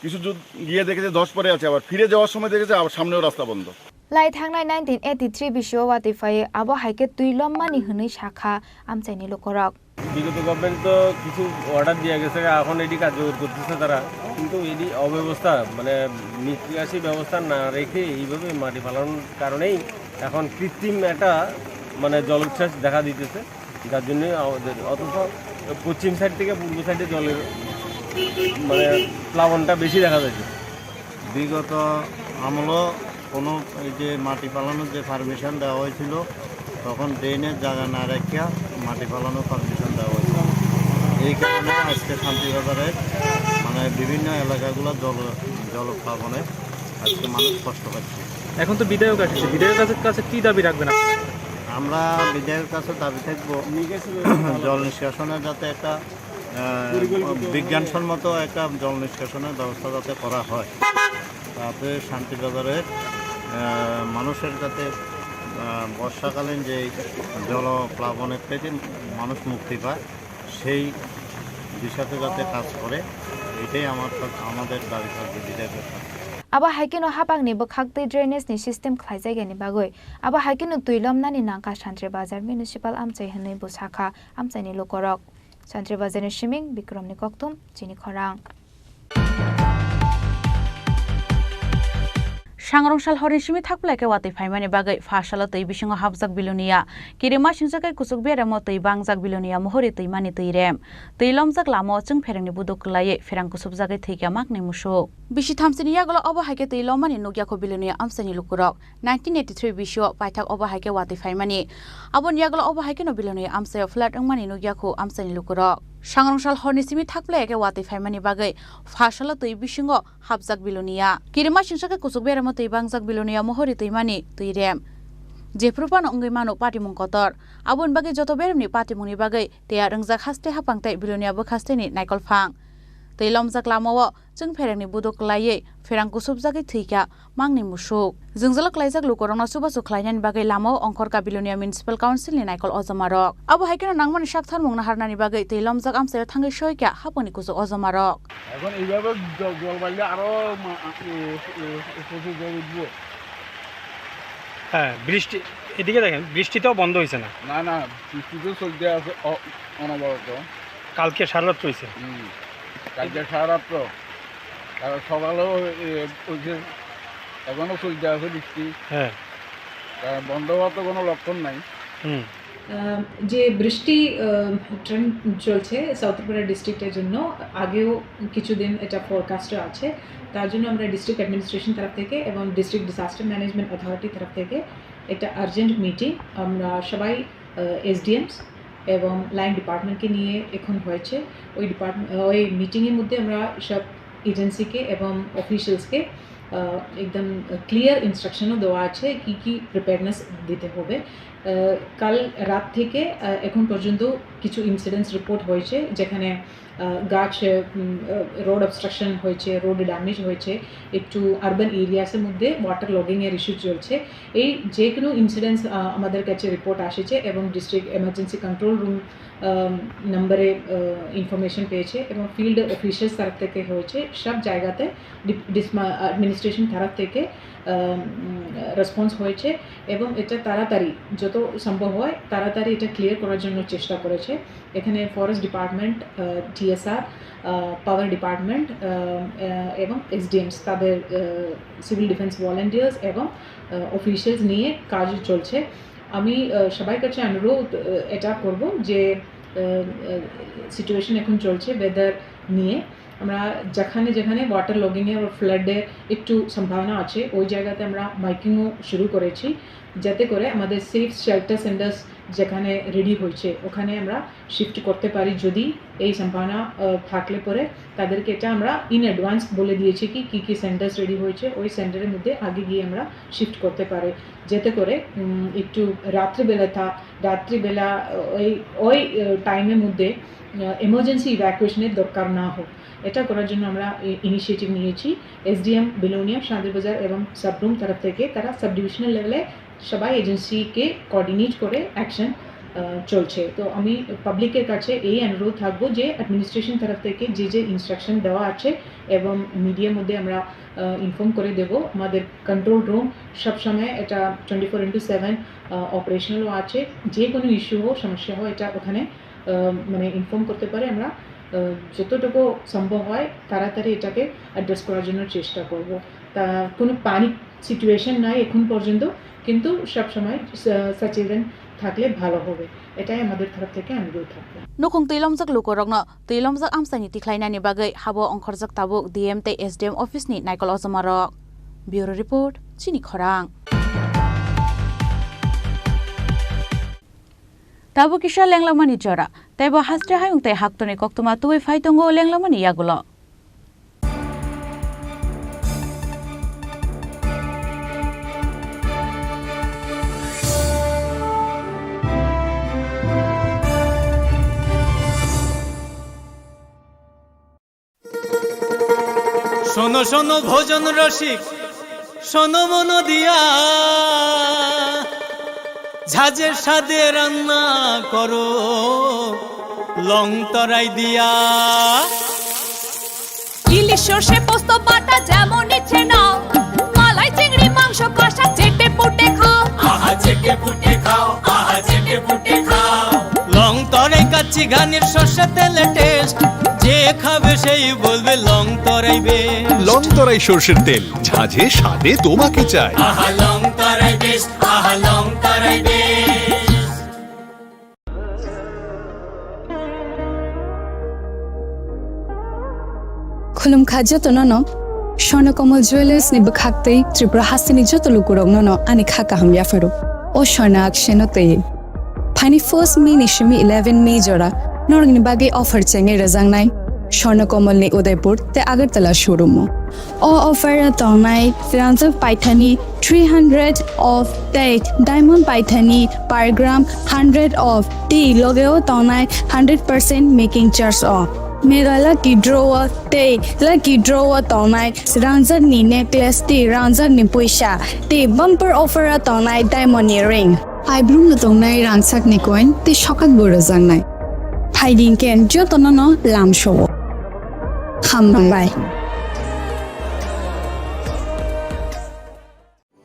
কিছু দূর গিয়ে দেখেছে দশ পরে আছে, আবার ফিরে যাওয়ার সময় দেখেছে আবার সামনেও রাস্তা বন্ধ। Lai thangnai nineteen eighty-three bisio watwi phai abo hai khe twi lommani hwnwi sakha amchaini lukurok. বিগত গভর্নমেন্ট তো কিছু অর্ডার দিয়ে গেছে, এখন এটি কার্যকর করতেছে তারা, কিন্তু এটি অব্যবস্থা, মানে নিকাশি ব্যবস্থা না রেখে এইভাবে মাটি ফালানোর কারণেই এখন কৃত্রিম একটা মানে জলোচ্ছ্বাস দেখা দিতেছে, যার জন্য আমাদের, অথচ পশ্চিম সাইড থেকে পূর্ব সাইডে জলের মানে প্লাবনটা বেশি দেখা যাচ্ছে। বিগত আমলও কোনো এই যে মাটি ফালানোর যে পারমিশন দেওয়া হয়েছিল, তখন ড্রেনের জায়গা না রাখিয়া মাটি ফালানোর পারমিশন দেওয়া হয়েছিল। এই কারণে আজকে শান্তিবাজারে মানে বিভিন্ন এলাকাগুলো জল, জলপ্লাবনে আজকে মানুষ কষ্ট পাচ্ছে। এখন তো বিধায়ক আসছে, বিধায়কের কাছে, কাছে কি দাবি রাখবেন আপনি? আমরা বিধায়কের কাছে দাবি থাকবো জল নিষ্কাশনের যাতে একটা, আহ, বিজ্ঞানসম্মত একটা জল নিষ্কাশনের ব্যবস্থা যাতে করা হয়, তাতে শান্তিবাজারের, আহ, মানুষের যাতে, আহ, বর্ষাকালীন যে জলপ্লাবনের থেকে মানুষ মুক্তি পায়, সেই দিশাতে যাতে কাজ করে, এটাই আমার, আমাদের দাবি থাকবে বিধায়কের কাছে। Abo hai kheno hapangni bwkhak twi drainage ni system khlaijak yani bagwi. Abo hai kheno twi lomnani nangkha Santri Bazar Municipal Amchai hwnwi bo sakha amchaini lukurok. Santri Bazar ni siming Bikrom ni kokthum chini khorang. Sangrong sal horni simi thakphlai khe watwi phaimani bagwi pha salo twi bisingo hapjak Bilonia. Kirima singsa khe kuchuk beremo twi bangjak Bilonia mohori twimani twi rem. Twi lomjak lama o chwng pherengni buduk kwlaiwi pherang kusubjagwi thwikha maknwi musuk. Bisi thamsini yagulo obo hai khe twi lomani nukya kho Bilonia amchaini lukurok. Nineteen eighty-three bisio paithak obo hai khe watwi phaimani. Aboni yagulo obo hai kheno Bilonia amchaio flat wngmani nukya khu amchaini lukurok. Sangrong sal horni simi thakphlai khe watwi phaimani bagwi pha salo twi bisingo hapjak Bilonia. Kirima singsa khe kuchuk beremo twi bangjak Bilonia mohori twimani twi rem. Jephru phano wngwi mano patimung kotor. Aboni bagwi joto beremni patimungni bagwi tei a rwngjak haste haphang tei Bilonia bwkhasteni naikolphang. Tei lomjak lamao chwng pherengni buduk kwlaiwi pherang kusubjagwi thwikha mangni musuk. Jwngjalo klaijak lukurokno chubachu khlainani bagwi lamao ongkhorkha Bilonia Municipal Council ni naikol ojomarok. Abo hai kheno nangmani saktharmung naharnani bagwi tei lomjak amchaio thangwi soikha haphangni kuchuk ojomarok. এখন এইভাবে জ-, জল বাড়লে আরো মা-, এ, এ, এ, প্রচুর জল উঠবো। হ্যাঁ, বৃষ্টি, এদিকে দেখেন, বৃষ্টিটাও বন্ধ হয়েছে না। না, না, বৃষ্টি তো চলতে আছে অ-, অনবরত। কালকে সারা রাত হয়েছে। হুম, কালকে সারা রাত তো। আর সকালেও, এ, ওই যে এখনো চলতে আছে বৃষ্টি। হ্যাঁ। তা বন্ধ হওয়ার তো কোনো লক্ষণ নাই। হুম। আহ, যে বৃষ্টি, আহ, ট্রেন্ড চলছে সাউথ ত্রিপুরা ডিস্ট্রিক্টের জন্য, আগেও কিছুদিন এটা ফোরকাস্টে আছে, তার জন্য আমরা ডিস্ট্রিক্ট অ্যাডমিনিস্ট্রেশন তরফ থেকে এবং ডিস্ট্রিক্ট ডিজাস্টার ম্যানেজমেন্ট অথরিটি তরফ থেকে একটা আর্জেন্ট মিটিং আমরা সবাই, আহ, এসডিএমস এবং লাইন ডিপার্টমেন্টকে নিয়ে এখন হয়েছে। ওই ডিপার্টমেন্ট, ওই মিটিংয়ের মধ্যে আমরা সব এজেন্সিকে এবং অফিসিয়ালসকে, আহ, একদম ক্লিয়ার ইনস্ট্রাকশনও দেওয়া আছে কি কি প্রিপেয়ারনেস দিতে হবে। আহ, কাল রাত থেকে, আহ, এখন পর্যন্ত কিছু ইনসিডেন্টস রিপোর্ট হয়েছে, যেখানে, আহ, গাছ, উম, আহ, রোড অবস্ট্রাকশন হয়েছে, রোড ড্যামেজ হয়েছে, একটু আরবান এরিয়াসের মধ্যে ওয়াটার লগিংয়ের ইস্যু চলছে। এই যে কোনো ইনসিডেন্টস, আহ, আমাদের কাছে রিপোর্ট এসেছে এবং ডিস্ট্রিক্ট এমার্জেন্সি কন্ট্রোল রুম, আহ, নম্বরে, আহ, ইনফরমেশন পেয়েছে এবং ফিল্ড অফিসার্স তরফ থেকে হয়েছে, সব জায়গাতে ডি-, ডিসমা-, অ্যাডমিনিস্ট্রেশন তরফ থেকে, আহ, উম, রেসপন্স হয়েছে এবং এটা তাড়াতাড়ি, যত সম্ভব হয়, তাড়াতাড়ি এটা ক্লিয়ার করার জন্য চেষ্টা করেছে। এখানে ফরেস্ট ডিপার্টমেন্ট, আহ, টিএসআর, আহ, পাওয়ার ডিপার্টমেন্ট, আহ, আহ, এবং এসডিএমস, তাদের, আহ, সিভিল ডিফেন্স ভলান্টিয়ার্স এবং, আহ, অফিসিয়ালস নিয়ে কাজ চলছে। আমি, আহ, সবাই কাছে অনুরোধ, আহ, এটা করব যে, আহ, আহ, সিচুয়েশন এখন চলছে ওয়েদার নিয়ে, আমরা যেখানে যেখানে ওয়াটার লগিংয়ের বা ফ্লাডের একটু সম্ভাবনা আছে, ওই জায়গাতে আমরা মাইকিংও শুরু করেছি, যাতে করে আমাদের সেফ শেল্টার সেন্টার্স যেখানে রেডি হয়েছে, ওখানে আমরা শিফট করতে পারি। যদি এই সম্ভাবনা, আহ, থাকলে পরে তাদেরকে এটা আমরা ইন অ্যাডভান্স বলে দিয়েছি কি, কি কি সেন্টার্স রেডি হয়েছে, ওই সেন্টারের মধ্যে আগে গিয়ে আমরা শিফট করতে পারি, যাতে করে, উম, একটু রাত্রিবেলা থা-, রাত্রিবেলা, আহ, ওই, ওই, আহ, টাইমের মধ্যে, আহ, এমার্জেন্সি ইভ্যাকুয়েশনের দরকার না হোক। এটা করার জন্য আমরা ই-, ইনিশিয়েটিভ নিয়েছি। এসডিএম বিলোনিয়া, শান্তিবাজার এবং সাবরুম তরফ থেকে তারা সাব ডিভিশনাল লেভেলে সবাই এজেন্সিকে কোঅর্ডিনেট করে অ্যাকশন, আহ, চলছে। তো আমি পাবলিকের কাছে এই অনুরোধ থাকবো যে অ্যাডমিনিস্ট্রেশন তরফ থেকে যে যে ইনস্ট্রাকশন দেওয়া আছে এবং মিডিয়ার মধ্যে আমরা, আহ, ইনফর্ম করে দেব। আমাদের কন্ট্রোল রুম সবসময় এটা টোয়েন্টি ফোর ইন্টু সেভেন, আহ, অপারেশনালও আছে। যে কোনো ইস্যু হোক, সমস্যা হয়, এটা ওখানে, আহ, মানে ইনফর্ম করতে পারে। আমরা, আহ, যতটুকু সম্ভব হয় তাড়াতাড়ি এটাকে অ্যাড্রেস করার জন্য চেষ্টা করব। তা কোনো প্যানিক সিচুয়েশন নাই এখন পর্যন্ত, কিন্তু সবসময় স-, সচেতন থাকলে ভালো হবে, এটাই আমাদের তরফ থেকে অনুরোধ থাকবে। Nukhung twi lomjak lukurokno twi lomjak amchaini tikhlainani bagwi habo ongkhorjak tabuk D M tei S D M office ni naikol ojomarok. Bureau report, Chini Khorang. Tabuk kisa lenglamani jora, tei bo haste hayung tei haktorni koktwma tubui phai tongo lenglamani yagulo. শোনো শোনো ভোজন রসিক, শোনো মন দিয়া, ঝাঁঝের স্বাদে রান্না করো লং তরাই দিয়া। ইলিশ সর্ষে পোস্ত বাটা যেমন ইচ্ছে নাও, মালাই চিংড়ি মাংস কষা চেটে পুটে খাও। আহা চেটে পুটে খাও, আহা চেটে পুটে খাও। লং তরাই কাচ্চি ঘানির সর্ষে তেলে টেস্ট, যে খাবে সেই বলবে লং তরাই বেস্ট। লং তরাই সর্ষের তেল, ঝাঁঝে স্বাদে তোমাকে চাই। আহা লং তরাই বেস্ট, আহা লং তরাই best. Khulumkha jotono no, Swarna Kamal Jewellers ni bwkhak tei Tripura hasteni joto lukurokno no ani kha kaham yapharo. O Swarna Akshay no tei. Phaini first May ni simi eleven May jora norokni bagwi offer chengwi rwjaknai. Swarnakomal ni Udaipur tei Agartala showroom o. O offer o tongnai rangjak paithani three hundred of tei diamond paithani per gram hundred of tei loge o tongnai hundred percent making charge o. Mega lucky draw o tei lucky draw o tongnai rangjak ni necklace tei rangjak ni puisa tei bumper offer o tongnai diamond ni ring. Aibrum no tongnai rangchak ni coin tei sokat bo rwjaknai. Phaidi hwnkhe jotono no lamsao. Hambai.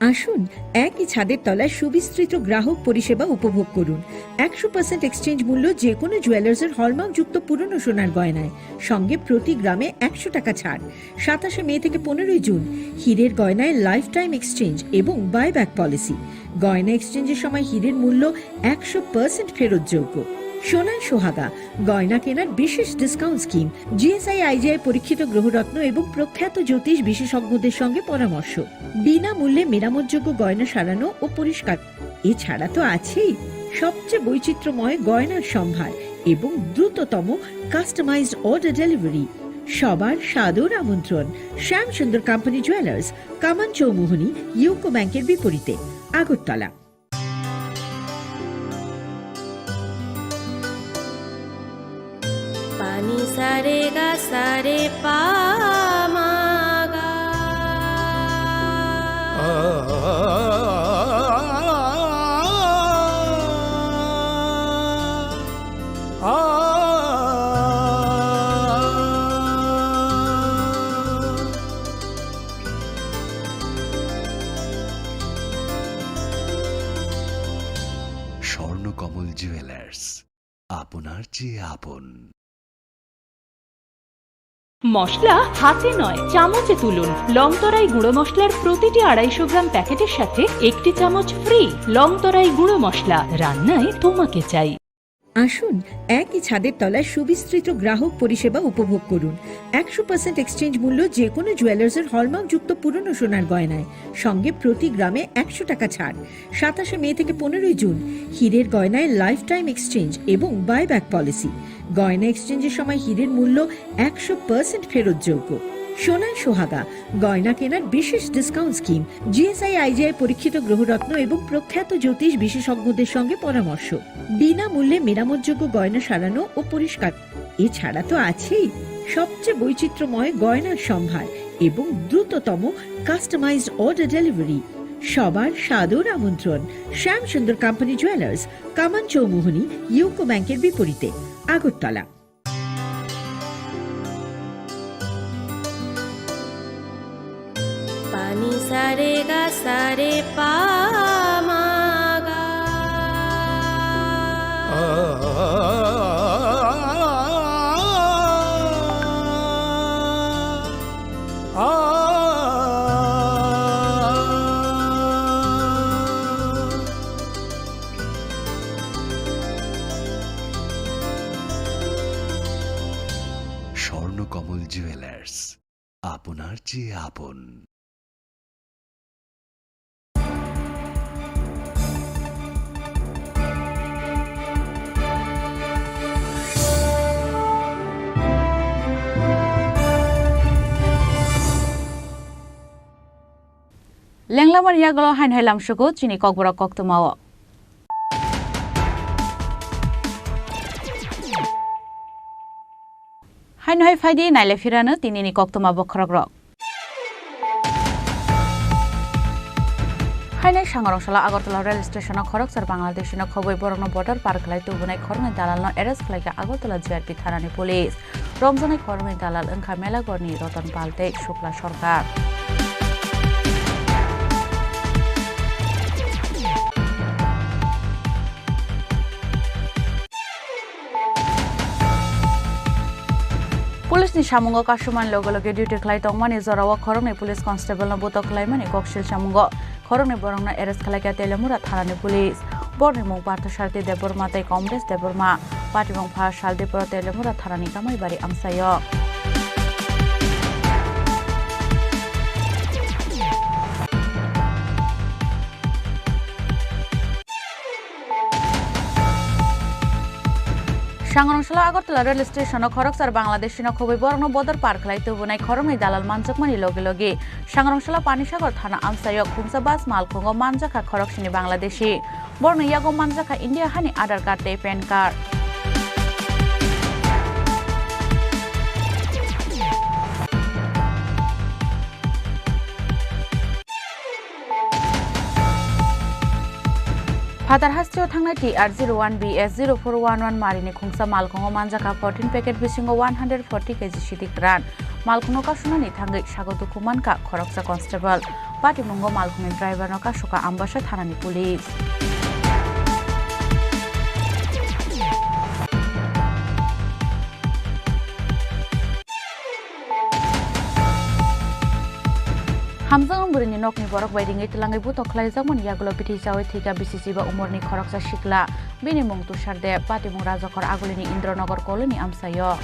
আসুন, একই ছাদের তলায় সুবিস্তৃত গ্রাহক পরিষেবা উপভোগ করুন। একশো পার্সেন্ট এক্সচেঞ্জ মূল্য যে কোনো জুয়েলার্সের হলমার্কযুক্ত পুরনো সোনার গয়নায়, সঙ্গে প্রতি গ্রামে একশো টাকা ছাড়। সাতাশে মে থেকে পনেরোই জুন, হীরের গয়নায় লাইফ টাইম এক্সচেঞ্জ এবং বাইব্যাক পলিসি। গয়না এক্সচেঞ্জের সময় হীরের মূল্য একশো পার্সেন্ট ফেরতযোগ্য। সোনার সোহাগা, গয়না কেনার বিশেষ ডিসকাউন্ট স্কিম, জিএসআই আইজিআই পরীক্ষিত গ্রহরত্ন এবং প্রখ্যাত জ্যোতিষ বিশেষজ্ঞদের সঙ্গে পরামর্শ, বিনামূল্যে মেরামতযোগ্য গয়না সারানো ও পরিষ্কার। এছাড়া তো আছেই সবচেয়ে বৈচিত্র্যময় গয়নার সম্ভার এবং দ্রুততম কাস্টমাইজড অর্ডার ডেলিভারি। সবার সাদর আমন্ত্রণ শ্যাম সুন্দর কোম্পানি জুয়েলার্স, কামান চৌমুহনী, ইউকো ব্যাংকের বিপরীতে, Agartala. Pani sare ga sare pa ma ga. Swarnakamal jewellers, আপনার চেয়ে আপন। মশলা হাতে নয়, চামচে তুলুন। লংতরাই গুঁড়ো মশলার প্রতিটি আড়াইশো গ্রাম প্যাকেটের সাথে একটি চামচ ফ্রি। লংতরাই গুঁড়ো মশলা, রান্নায় তোমাকে চাই। আসুন, একই ছাদের তলায় সুবিস্তৃত গ্রাহক পরিষেবা উপভোগ করুন। একশো পার্সেন্ট এক্সচেঞ্জ মূল্য যে কোনো জুয়েলার্সের হলমার্কযুক্ত পুরনো সোনার গয়নায়, সঙ্গে প্রতি গ্রামে একশো টাকা ছাড়। সাতাশে মে থেকে পনেরোই জুন, হীরের গয়নায় লাইফ টাইম এক্সচেঞ্জ এবং বাইব্যাক পলিসি। গয়না এক্সচেঞ্জের সময় হীরের মূল্য একশো পার্সেন্ট ফেরতযোগ্য। সোনার সোহাগা, গয়না কেনার বিশেষ ডিসকাউন্ট স্কিম, জিএসআই আইজিআই পরীক্ষিত গ্রহরত্ন এবং প্রখ্যাত জ্যোতিষ বিশেষজ্ঞদের সঙ্গে পরামর্শ, বিনামূল্যে মেরামতযোগ্য গয়না সারানো ও পরিষ্কার। এছাড়া তো আছেই সবচেয়ে বৈচিত্র্যময় গয়নার সম্ভার এবং দ্রুততম কাস্টমাইজড অর্ডার ডেলিভারি। সবার সাদর আমন্ত্রণ শ্যাম সুন্দর কোম্পানি জুয়েলার্স, কামান চৌমুহনী, ইউকো ব্যাংকের বিপরীতে, Agartala. Pani sare ga sare pa ma ga. Swarnakamal jewellers, আপনার চেয়ে আপন। Lenglamani yagulo haino hai lamsugo chini kokborok koktwmao. Haino hai phaidi naile phirano tinini koktwma bokhorokrok. Haino sangarong salo Agartala rail station o khoroksa Bangladeshi no khobwi borokno border par khlai tubunai khoroknwi dalalno arrest khlaikha Agartala G R P thanani police. Romjaknai khoroknwi dalal wngkha Melagorni Roton Pal tei Shukla Sarkar. Police ni samungo kasumani loge loge duty khlai tongmani jorao khoroknwi police constable no butok khlaimani koksil samungo. Khoroknwi borokno arrest khlaikha Teliamura thanani police. Borokni mung Parthasarathy Debbarma tei Kamlesh Debbarma. Patimung pha sal Dipro Teliamura thanani Kamaibari amchaio. Sangrongsalo Agartala rail station-o khoroksa Bangladeshi-no khobwi borokno bodor par khlai tubunai khoroknwi dalal manjakmani logi logi Sangrongsalo Panisagar thana amchaio khungsa bus malkhungo manjakha khoroksini Bangladeshi. Borokni yago manjakha India hani Aadhaar card tei pan card. Phatar hasteo thangnai T R zero one B S zero four one one marini khungsa malkhungo manjakha fourteen packet bisingo one hundred forty K G sidi kwran. Malkhungno kasunani thangwi sago dukhu mankha khoroksa constable. Patimungo malkhungni driver-no kasuka Ambasa thanani police. Hamjakmung bwrwini nokni borok bai ringwi twlangwi butok khlaijakmani yagulo bithi chawi thwikha bisi chiba umorni khoroksa sikla. Bini mung Tushar Deb, patimung Rajakhor Agulini Indranagar colony amchaio.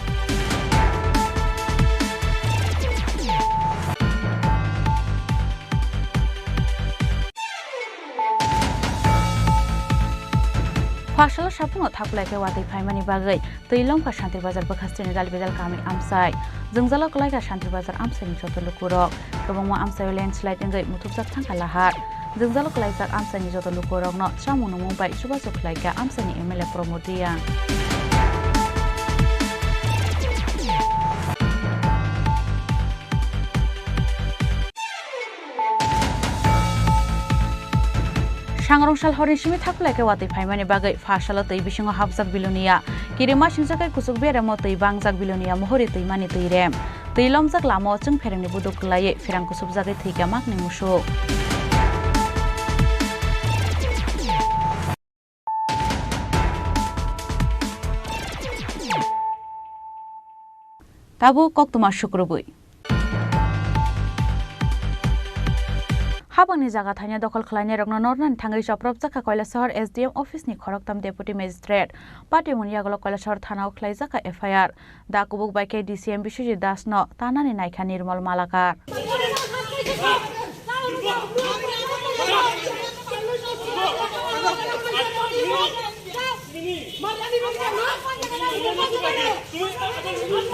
Pharsalo saphungo thaplai khe watwi phaimani bagwi twi lomkha Shantir Bazar bwkhasteni Dalbidal kami amchai. Jwngjalo kwlaikha Shantir Bazar amchaini joto lukurok. Kwbangma amchaio landslide wngwi muthubjak thangkha lahar. Jwngjalo kwlaijak amchaini joto lukurokno chamung nungmung bai chubachu khlaikha amchaini M L A Pramod Reang. Sangrong sal horni simi thaplai khe watwi phaimani bagwi pha salo twi bisingo hapjak Bilonia. Kirima singsa khe kuchuk beremo twi bangjak Bilonia mohori twimani twi rem. Twi lomjak lama o chwng pherengni buduk kwlaiwi pherang kusubjagwi thwikha makni musuk. Tabuk koktwma sukrubwi. Habangni jaga thaino dokhol khlainairokno nornani thangwi chopropjak kha Kailasahar S D M office ni khoroktham deputy magistrate. Patimungni yagulo Kailasahar thana o khlaijak kha F I R. Da kubuk bai khe D C M Biswajit Das no tanani naikha Nirmal Malakar.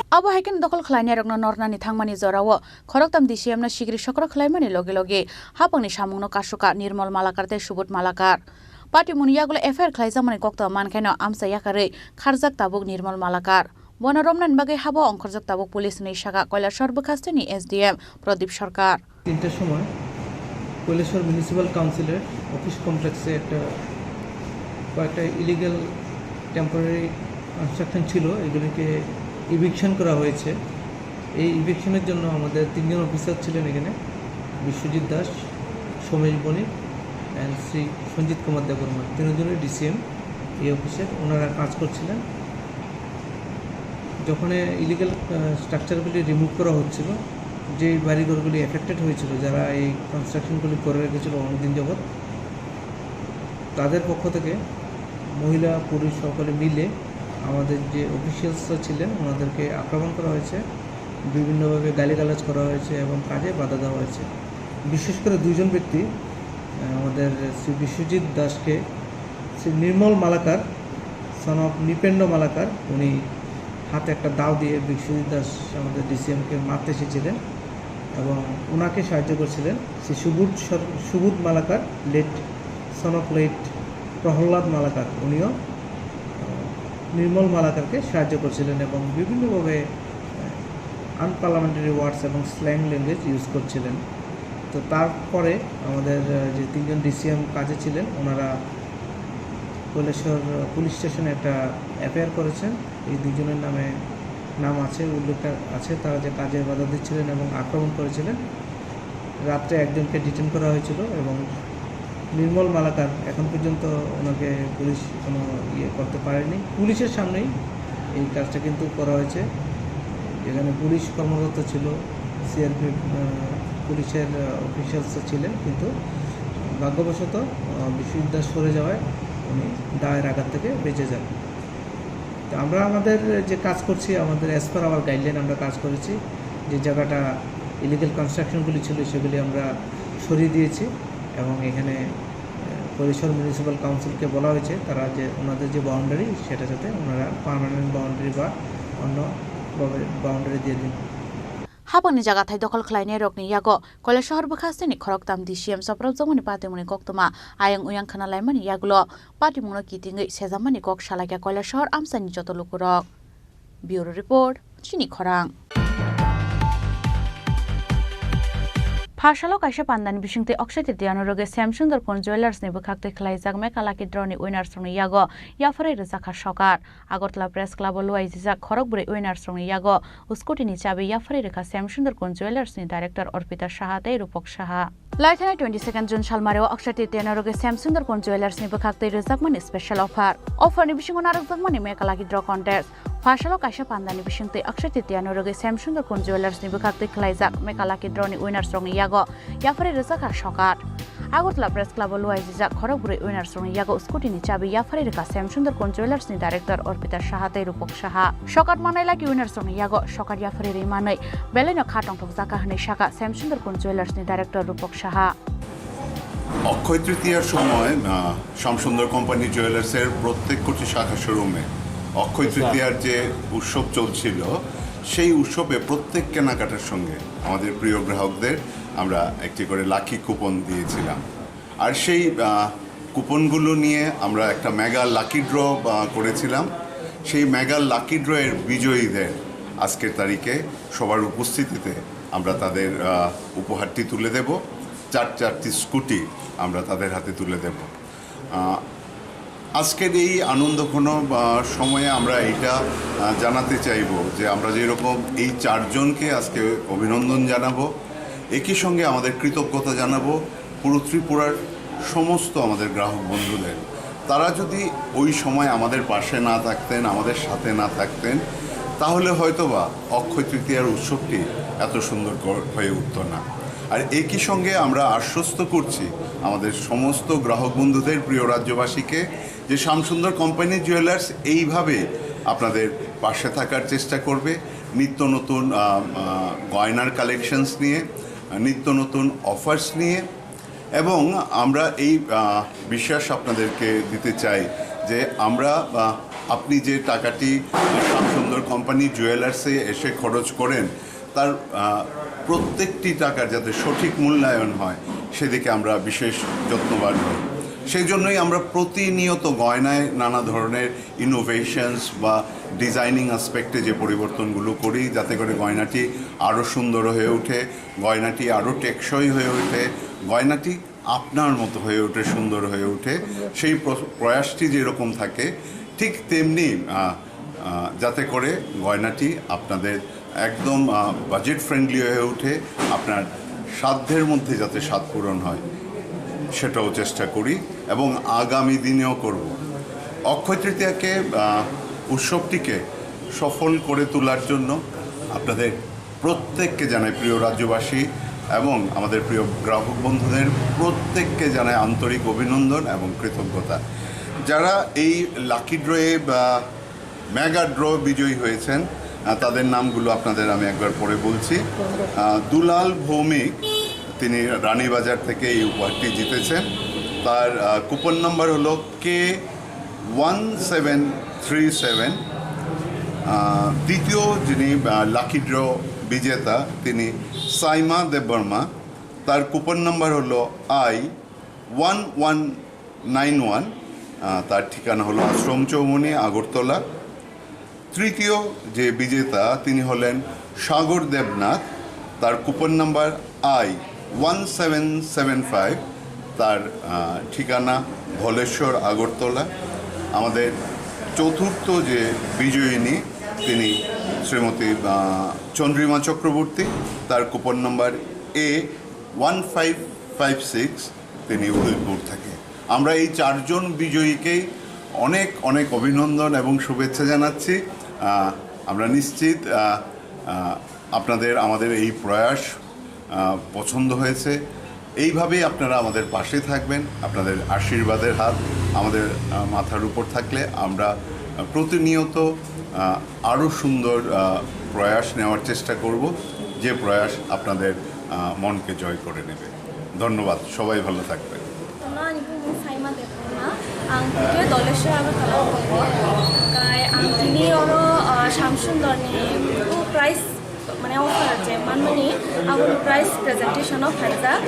Abo hai khe dokhol khlainairokno nornani thangmani jorao khoroktham D C M no sigri sokro khlaimani logi logi hapangni samungno kasukha Nirmal Malakar tei Subodh Malakar. Patimungni yagulo F I R khlaijakmani koktwma mankhaino amchai yakarwi kharjak tabuk Nirmal Malakar. Bono romnani bagwi habo ongkhorjak tabuk police hwnwi sakha Kailasahar bwkhasteni S D M Pradip Sarkar. তিনটের সময় কৈলাসহর মিউনিসিপ্যাল কাউন্সিলের অফিস কমপ্লেক্সে একটা, কয়েকটা illegal temporary construction ছিল, এগুলিকে ইভিকশন করা হয়েছে। এই ইভিকশনের জন্য আমাদের তিনজন অফিসার ছিলেন এখানে, বিশ্বজিৎ দাস, সোমেশ বণিক অ্যান্ড শ্রী সঞ্জিত কুমার দেববর্মা, তিনজনই ডিসিএম এই অফিসের, ওনারা কাজ করছিলেন। যখন ইলিগ্যাল, আহ, স্ট্রাকচারগুলি রিমুভ করা হচ্ছিল, যেই বাড়িঘরগুলি এফেক্টেড হয়েছিল, যারা এই কনস্ট্রাকশনগুলি করে রেখেছিল অনেকদিন যাবৎ, তাদের পক্ষ থেকে মহিলা পুরুষ সকলে মিলে আমাদের যে অফিসিয়ালসরা ছিলেন, ওনাদেরকে আক্রমণ করা হয়েছে, বিভিন্নভাবে গালিগালাজ করা হয়েছে এবং কাজে বাধা দেওয়া হয়েছে। বিশেষ করে দুইজন ব্যক্তি, আহ, আমাদের শ্রী বিশ্বজিৎ দাসকে শ্রী নির্মল মালাকার, সন অফ নৃপেন্দ্র মালাকার, উনি হাতে একটা দাও দিয়ে বিশ্বজিৎ দাস আমাদের ডিসিএমকে মারতে এসেছিলেন এবং ওনাকে সাহায্য করছিলেন শ্রী সুবোধ সর-, Subodh Malakar, late, son of late Prahlad Malakar, উনিও, আহ, নির্মল মালাকারকে সাহায্য করছিলেন এবং বিভিন্নভাবে, আহ, আনপার্লামেন্টারি ওয়ার্ডস এবং স্ল্যাং ল্যাঙ্গুয়েজ ইউজ করছিলেন। তো তারপরে আমাদের, আহ, যে তিনজন ডিসিএম কাজে ছিলেন, ওনারা কৈলাসহর পুলিশ স্টেশনে একটা এফআইআর করেছেন। এই দুজনের নামে, নাম আছে, উল্লেখ আছে, তারা যে কাজে বাধা দিচ্ছিলেন এবং আক্রমণ করেছিলেন। রাত্রে একজনকে ডিটেইন করা হয়েছিল এবং নির্মল মালাকার, এখন পর্যন্ত ওনাকে পুলিশ কোনো ইয়ে করতে পারেনি। পুলিশের সামনেই এই কাজটা কিন্তু করা হয়েছে, যেখানে পুলিশ কর্মরত ছিল, সিআরপিএফ, আহ, পুলিশের, আহ, অফিসিয়ালস ছিলেন, কিন্তু ভাগ্যবশত, আহ, বিশ্বজিৎ দাস সরে যাওয়ায় উনি দায়ের আঘাত থেকে বেঁচে যান। তো আমরা আমাদের যে কাজ করছি, আমাদের as per our guideline আমরা কাজ করেছি। যে জায়গাটা ইলিগ্যাল কনস্ট্রাকশনগুলি ছিল, সেগুলি আমরা সরিয়ে দিয়েছি এবং এখানে, আহ, কৈলাসহর মিউনিসিপ্যাল কাউন্সিলকে বলা হয়েছে, তারা যে ওনাদের যে বাউন্ডারি, সেটা যাতে ওনারা পার্মানেন্ট বাউন্ডারি বা অন্যভাবে বাউন্ডারি দিয়ে দিন। Hapangni jaga thai dokhol khlainairokni yago Koilasahar bwkhasteni khoroktham D C M chopropjakmani patimungni koktwma ayang uyang khna laimani yagulo patimungno kitingwi sejamani kok salaikha Koilasahar amchaini joto lukurok. Bureau Report, Chini Khorang. Phasalo kaisa pandani bisingtwi Akshay Tritiya norogwi Shyam Sundar Kunj Jewellers ni bwkhaktwi khlaijak Mega Lucky Draw ni winners rokni yago yapharwi rwjakha sokat. Agartala Press Club o luaijijak khorokbrwi winners rokni yago scooty ni chabi yapharwi rwkha Shyam Sundar Kunj Jewellers ni director Arpita Saha tei Rupak Saha. Laithanai twenty second June salmari o Akshay Tritiya norogwi Shyam Sundar Kunj Jewellers ni bwkhaktwi rwjakmani special offer. Offer ni bisingo narwkjakmani Mega Lucky Draw contest. Phasalo kaisa pandani bisingtwi Akshay Tritiya norogwi Shyam Sundar Kunj Jewellers ni bwkhaktwi khlaijak Mega Lucky Draw ni winners rokni yago yapharwi rwjakha sokat. Agartala Press Club o luaijijak khorokbrwi winners rokni yago scooty ni chabi yapharwi rwkha Shyam Sundar Kunj Jewellers ni director Arpita Saha tei Rupak Saha. Sokat manai lucky winners rokni yago sokat yapharwi rwi manwi belaino kha tongthokjakha hwnwi sakha Shyam Sundar Kunj Jewellers ni director Rupak Saha. অক্ষয় তৃতীয়ার সময়, আহ, শ্যামসুন্দর কোম্পানি জুয়েলার্সের প্রত্যেক কটি শাখা শোরুমে অক্ষয় আচ্ছা। তৃতীয়ার যে উৎসব চলছিল, সেই উৎসবে প্রত্যেক কেনাকাটার সঙ্গে আমাদের প্রিয় গ্রাহকদের আমরা একটি করে লাকি কুপন দিয়েছিলাম। আর সেই, আহ, কুপনগুলো নিয়ে আমরা একটা মেগা লাকি ড্র, আহ, করেছিলাম। সেই মেগা লাকি ড্রয়ের বিজয়ীদের আজকের তারিখে সবার উপস্থিতিতে আমরা তাদের, আহ, উপহারটি তুলে দেব। চার চারটি স্কুটি আমরা তাদের হাতে তুলে দেব। আহ, আজকের এই আনন্দঘন, আহ, সময়ে আমরা এইটা, আহ, জানাতে চাইব যে আমরা যেরকম এই চারজনকে আজকে অভিনন্দন জানাবো, একই সঙ্গে আমাদের কৃতজ্ঞতা জানাবো পুরো ত্রিপুরার সমস্ত আমাদের গ্রাহক বন্ধুদের। তারা যদি ওই সময় আমাদের পাশে না থাকতেন, আমাদের সাথে না থাকতেন, তাহলে হয়তোবা অক্ষয় তৃতীয়ার উৎসবটি এত সুন্দর কর-, হয়ে উঠত না। আর একই সঙ্গে আমরা আশ্বস্ত করছি আমাদের সমস্ত গ্রাহক বন্ধুদের, প্রিয় রাজ্যবাসীকে, যে শ্যামসুন্দর কোম্পানি জুয়েলার্স এইভাবে আপনাদের পাশে থাকার চেষ্টা করবে, নিত্য নতুন, আহ, আহ, গয়নার কালেকশনস নিয়ে, নিত্য নতুন অফার্স নিয়ে। এবং আমরা এই, আহ, বিশ্বাস আপনাদেরকে দিতে চাই যে আমরা, আহ, আপনি যে টাকাটি, আহ, শ্যামসুন্দর কোম্পানি জুয়েলার্সে এসে খরচ করেন, তার, আহ, প্রত্যেকটি টাকার যাতে সঠিক মূল্যায়ন হয়, সেদিকে আমরা বিশেষ যত্নবান হই। সেই জন্যই আমরা প্রতিনিয়ত গয়নায় নানা ধরনের ইনোভেশনস বা ডিজাইনিং অ্যাসপেক্টে যে পরিবর্তনগুলো করি, যাতে করে গয়নাটি আরও সুন্দর হয়ে ওঠে, গয়নাটি আরও টেকসই হয়ে ওঠে, গয়নাটি আপনার মতো হয়ে ওঠে, সুন্দর হয়ে ওঠে। সেই প্র-, প্রয়াসটি যেরকম থাকে, ঠিক তেমনি, আহ, আহ, যাতে করে গয়নাটি আপনাদের একদম, আহ, বাজেট ফ্রেন্ডলি হয়ে ওঠে, আপনার সাধ্যের মধ্যে যাতে সাধ পূরণ হয়, সেটাও চেষ্টা করি এবং আগামী দিনেও করব। অক্ষয় তৃতীয়াকে, আহ, উৎসবটিকে সফল করে তোলার জন্য আপনাদের প্রত্যেককে জানাই, প্রিয় রাজ্যবাসী এবং আমাদের প্রিয় গ্রাহক বন্ধুদের প্রত্যেককে জানাই আন্তরিক অভিনন্দন এবং কৃতজ্ঞতা। যারা এই লাকি ড্রয়ে বা মেগা ড্র বিজয়ী হয়েছেন, আহ, তাদের নামগুলো আপনাদের আমি একবার পরে বলছি। আহ, দুলাল ভৌমিক, তিনি রানীবাজার থেকে এই উপহারটি জিতেছেন। তার, আহ, কুপন নাম্বার হলো কে ওয়ান সেভেন থ্রি সেভেন। আহ, দ্বিতীয় যিনি, আহ, লাকি ড্র বিজেতা, তিনি সাইমা দেববর্মা। তার কুপন নাম্বার হলো I one one nine one. আহ, তার ঠিকানা হলো আশ্রম চৌমুহনী, আগরতলা। তৃতীয় যে বিজেতা, তিনি হলেন সাগর দেবনাথ। তার coupon number I one seven seven five. তার, আহ, ঠিকানা ভলেশ্বর, আগরতলা। আমাদের চতুর্থ যে বিজয়িনী, তিনি শ্রীমতী, আহ, চন্দ্রিমা চক্রবর্তী। তার coupon number A one five five six. তিনি উদয়পুর থেকে। আমরা এই চারজন বিজয়ীকেই অনেক অনেক অভিনন্দন এবং শুভেচ্ছা জানাচ্ছি। আহ, আমরা নিশ্চিত, আহ, আহ, আপনাদের আমাদের এই প্রয়াস, আহ, পছন্দ হয়েছে। এইভাবেই আপনারা আমাদের পাশে থাকবেন। আপনাদের আশীর্বাদের হাত আমাদের, আহ, মাথার উপর থাকলে আমরা, আহ, প্রতিনিয়ত, আহ, আরও সুন্দর, আহ, প্রয়াস নেওয়ার চেষ্টা করব, যে প্রয়াস আপনাদের, আহ, মনকে জয় করে নেবে। ধন্যবাদ, সবাই ভালো থাকবেন। Ang hwnkhe Doleswar Agartala o tongo. Kai ang tini oro, ah, Shyam Sundar ni prize, mane, offer je manmani, aboni prize presentation o phaijak.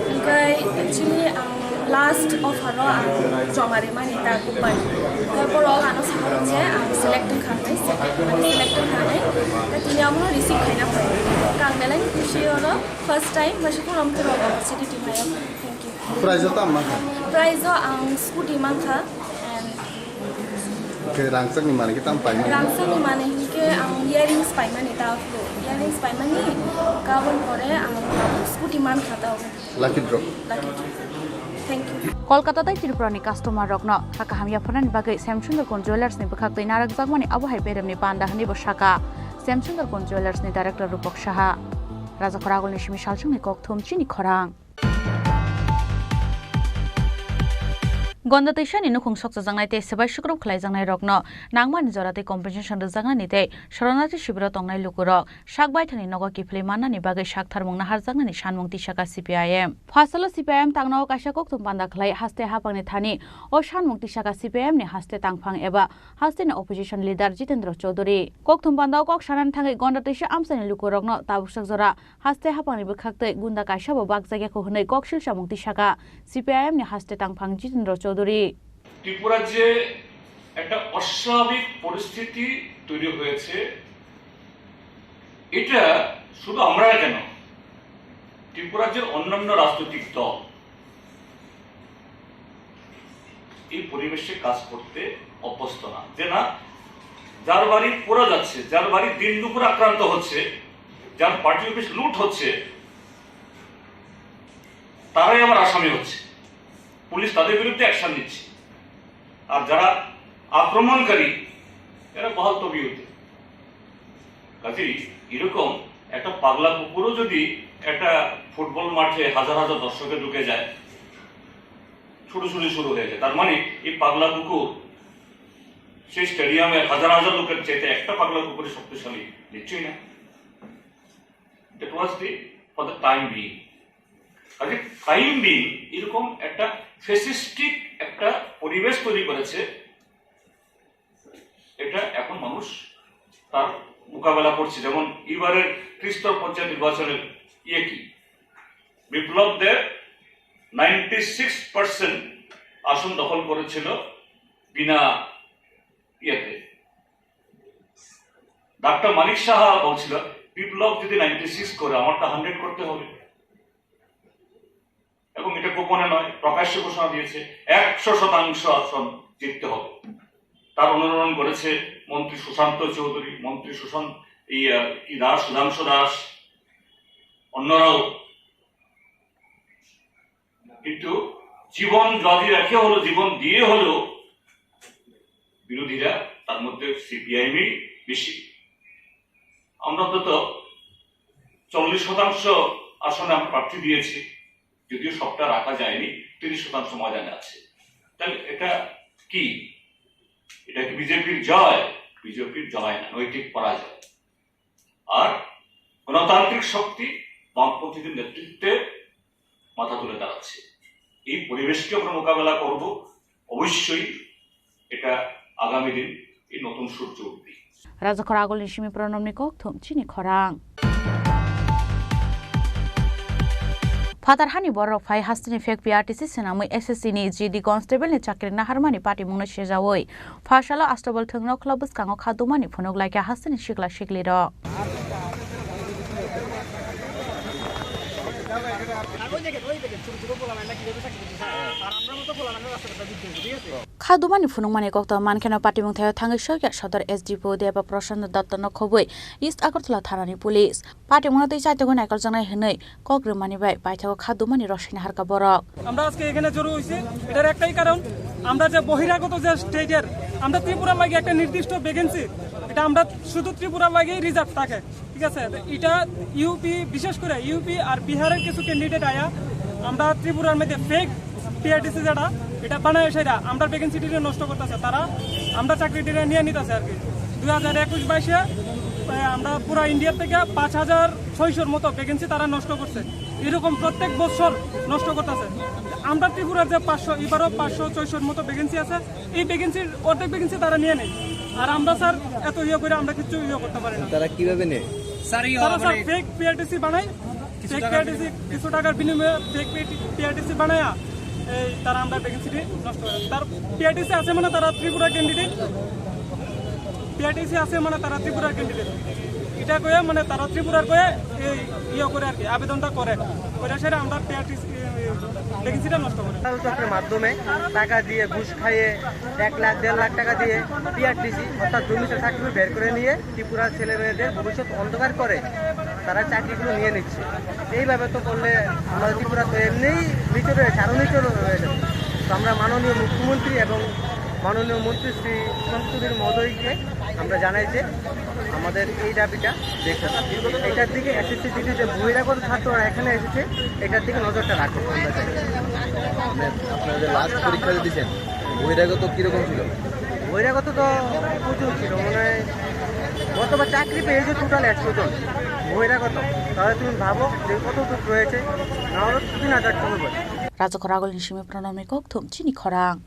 Hwnkhe actually ang last offer o ang joma rimani ta bubai. Hwnkhe borok ano sakha je ang select wngkha hwnwi, select, mane, select wngkha hwnwi. Tei tini abono receive khaina phai. Ang belai ni khusi oro first time, masi phuru opportunity phaio. Thank you. Prize o tamo mankha? Prize o ang scooty mankha. And Khe rangchakni manwi khe tamo paimani? Rangchakni manwi hinkhe ang earrings paimani ta phuru. Earrings paimani, kabon pore ang scooty mankha ta. Lucky draw. Lucky draw. Thank you. Kolkata tei Tripura ni customer rokno kha kaham yapharnani bagwi Shyam Sundar Kunj Jewellers ni bwkhak twi narwkjakmani abo hai beremni panda hwnwi bo sakha Shyam Sundar Kunj Jewellers ni director Rupak Saha. Rajakhor Agulni simi salsongni kokthum chini khorang. Gonda Teisani nukhung sokchajaknai tei swbai sukrup khlaijaknai rokno nangmani jora tei compensation rwjaknani tei Sharanarthi shibiro tongnai lukurok sak baithangni nogo kiphilwi mannani bagwi saktharmung naharjaknani sanmung tisaka C P I M. Phasalo C P I M tangnao kaisa kokthum panda khlai haste haphangni thani o sanmung tisaka C P I M ni haste tangphang eba hasteni opposition leader Jitendra Chaudhary. Kokthum pandao kok sanani thangwi Gonda Teisa amchaini lukurokno tabuksak jora haste haphangni bwkhaktwi gunda kaisabo bakjakya kho hwnwi kok silsamung tisaka C P I M ni haste tangphang Jitendra Chaudhary. ত্রিপুরার যে একটা অস্বাভাবিক পরিস্থিতি তৈরি হয়েছে, এটা শুধু আমরা কেন, ত্রিপুরার যে অন্যান্য রাজনৈতিক দল এই পরিবেশে কাজ করতে অভ্যস্ত না। যে না, যার বাড়ি পোড়া যাচ্ছে, যার বাড়ি দিন দুপুরে আক্রান্ত হচ্ছে, যার পার্টি অফিস লুট হচ্ছে, তারাই আবার আসামি হচ্ছে, পুলিশ তাদের বিরুদ্ধে অ্যাকশন নিচ্ছে। আর যারা আক্রমণকারী, এরা বহাল তবিয়তে। কাজেই এরকম একটা পাগলা কুকুরও যদি একটা ফুটবল মাঠে হাজার হাজার দর্শকে ঢুকে যায়, ছুটোছুটি শুরু হয়ে যায়, তার মানে এই পাগলা কুকুর সেই স্টেডিয়ামে হাজার হাজার লোকের চাইতে একটা পাগলা কুকুরই শক্তিশালী? নিশ্চয়ই না। That was the, for the time being. কাজে টাইম বিং এরকম একটা ফ্যাসিস্টিক একটা পরিবেশ তৈরি করেছে, এটা এখন মানুষ তার মোকাবেলা করছে। যেমন এবারের ত্রিস্তর পঞ্চায়েত নির্বাচনের ইয়ে কি, বিপ্লব দেব নাইনটি সিক্স পার্সেন্ট আসন দখল করেছিল বিনা ইয়েতে। ডাক্তার মানিক সাহা বলছিল, বিপ্লব যদি নাইনটি সিক্স করে, আমারটা হান্ড্রেড করতে হবে। এবং এটা গোপনে নয়, প্রকাশ্যে ঘোষণা দিয়েছে, একশো শতাংশ আসন জিততে হবে। তার অনুরোধ করেছে মন্ত্রী সুশান্ত চৌধুরী, মন্ত্রী সুশান্ত, এই, আহ, কি দাস, সুধাংশু দাস, অন্যরাও। কিন্তু জীবন বাজি রেখে হলো, জীবন দিয়ে হলেও বিরোধীরা, তার মধ্যে সিপিআইএমই বেশি। আমরা অন্তত চল্লিশ শতাংশ আসনে আমরা প্রার্থী দিয়েছি, যদিও সবটা রাখা যায়নি, তিরিশ শতাংশ ময়দানে আছে। তাহলে এটা কি? এটা কি বিজেপির জয়? বিজেপির জয় না, নৈতিক পরাজয়। আর গণতান্ত্রিক শক্তি বামপন্থীদের নেতৃত্বে মাথা তুলে দাঁড়াচ্ছে। এই পরিবেশকে আমরা মোকাবেলা করব, অবশ্যই এটা আগামী দিন এই নতুন সূর্য উঠবে। Rajakhor Agulni simi pronomni kokthum chini khorang. Phatar hani borok phai hasteni fake P R T C swnamwi S S C ni G D constable ni chakri naharmani patimungno sejaui. Phasalo Astobal thwngno khwla bwskango kha dumani phunuk laikha hasteni sikla siklirok. Kha dumani phunukmani kokto mankheno patimung thaio thangwi sokya sodor S D P O Deba Prasanta Dotto no khobwi East Agartala thanani police. Patimungno twi chaitugwi naikoljaknai hwnwi kok rwmani bai paithago kha dumani rosini harkha borok. আমরা আজকে এখানে জড়ো হয়েছি, এটার একটাই কারণ, আমরা যে বহিরাগত যে স্টেটের, আমরা ত্রিপুরার লাগি একটা নির্দিষ্ট ভ্যাকেন্সি, এটা আমরা শুধু ত্রিপুরার লাগেই রিজার্ভ থাকে, ঠিক আছে? তো এটা ইউপি, বিশেষ করে ইউপি আর বিহারের কিছু ক্যান্ডিডেট আয়া আমরা ত্রিপুরার মধ্যে ফেক পিআরটিসি যেটা, এটা বানায় সেটা আমরা ভ্যাকেন্সিটিরে নষ্ট করতেছে তারা, আমরা চাকরিটিরে নিয়ে নিতেছে আর কি। দুই হাজার একুশ বাইশে আমরা পুরা ইন্ডিয়া থেকে পাঁচ হাজার ছয়শোর মতো ভ্যাকেন্সি তারা নষ্ট করছে। এরকম প্রত্যেক বছর নষ্ট করতেছে। আমরা ত্রিপুরার যে পাঁচশো, এবারও পাঁচশো ছয়শোর মতো ভ্যাকেন্সি আছে, এই ভ্যাকেন্সির অর্ধেক ভ্যাকেন্সি তারা নিয়ে নেয়। আর আমরা স্যার এত ইয়ে করে আমরা কিচ্ছু ইয়ে করতে পারি না। তারা কিভাবে নেয়? স্যার, ইয়ে তারা স্যার মানে ফেক পিআরটিসি বানায়, কিছু ফেক টাকা পিআরটিসি, কিছু টাকার বিনিময়ে ফেক পিআরটিসি বানায়, এই তারা আমরা ভ্যাকেন্সিটি নষ্ট করে। তার পিআরটিসি আছে মানে তারা ত্রিপুরা ক্যান্ডিডেট, পিআরটিসি আছে মানে তারা ত্রিপুরার ক্যান্ডিডেট, এটা কয়ে মানে তারা ত্রিপুরার কয়ে এই ইয়ে করে আর কি, আবেদনটা করে, করে সেটা আমরা পিআরটিসি ভ্যাকেন্সিটা নষ্ট করে। চক্রের মাধ্যমে টাকা দিয়ে, ঘুষ খাইয়ে, এক লাখ দেড় লাখ টাকা দিয়ে পিআরটিসি অর্থাৎ জমিতে চাকরি বের করে নিয়ে ত্রিপুরার ছেলে মেয়েদের ভবিষ্যৎ অন্ধকার করে তারা চাকরিগুলো নিয়ে নিচ্ছে। এইভাবে তো করলে আমাদের ত্রিপুরা তো এমনিই নিচে রয়েছে, আরও নিচে রয়েছে। তো আমরা মাননীয় মুখ্যমন্ত্রী এবং মাননীয় মন্ত্রী শ্রী সুশান্ত চৌধুরী মহোদয়কে আমরা জানাই যে আমাদের এই দাবিটা দেখতে হবে। এটার দিকে এসএসসি ডিগ্রি যে বহিরাগত ছাত্ররা এখানে এসেছে, এটার দিকে নজরটা রাখুন, আমরা চাই। মানে আপনারা যে লাস্ট পরীক্ষা যে দিয়েছেন, বহিরাগত কীরকম ছিল? বহিরাগত তো প্রচুর ছিল, মানে গতবার চাকরি পেয়েছে টোটাল একশো জন বহিরাগত। তাহলে তুমি ভাবো যে কত দূর রয়েছে, না হলে তিন হাজার জন হবে। Rajakhor Agulni simi Pranamni kokthum chini khorang.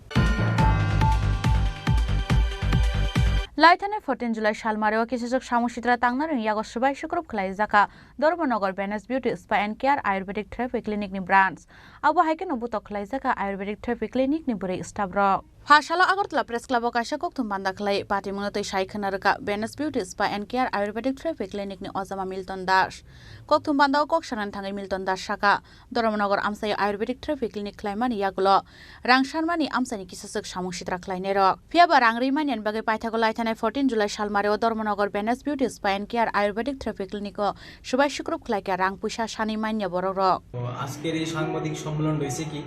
Laithani fourteen July salmario kisijwk samung sitra tangnarokni yago swbai swkrup khlaijak kha Dharmanagar Venus Beauty Spa and Care Ayurvedic Therapy Clinic ni branch. Abo hai kheno butok khlaijak kha Ayurvedic Therapy Clinic ni bwrwi staff rok. Pha salo Agartala Press Club o kaisa kokthum banda khlai patimungno twi sai khwna rwkha Venus Beauty Spa and Care Ayurvedic Therapy Clinic ni ojama Milton Das. Kokthum banda o kok sanani thangwi Milton Das sakha, Dharmanagar amchaio Ayurvedic Therapy Clinic khlaimani yagulo rang sanmani amchaini kisijwk samung sitra khlainairok. Phiyaba rang rwi manyani bagwi paithago laithanai fourteen July salmario Dharmanagar Venus Beauty Spa and Care Ayurvedic Therapy Clinic o swbai swkrup khlaikha rang puisa sanwi manya borokrok. তো আজকের এই সাংবাদিক সম্মেলন হয়েছে কি,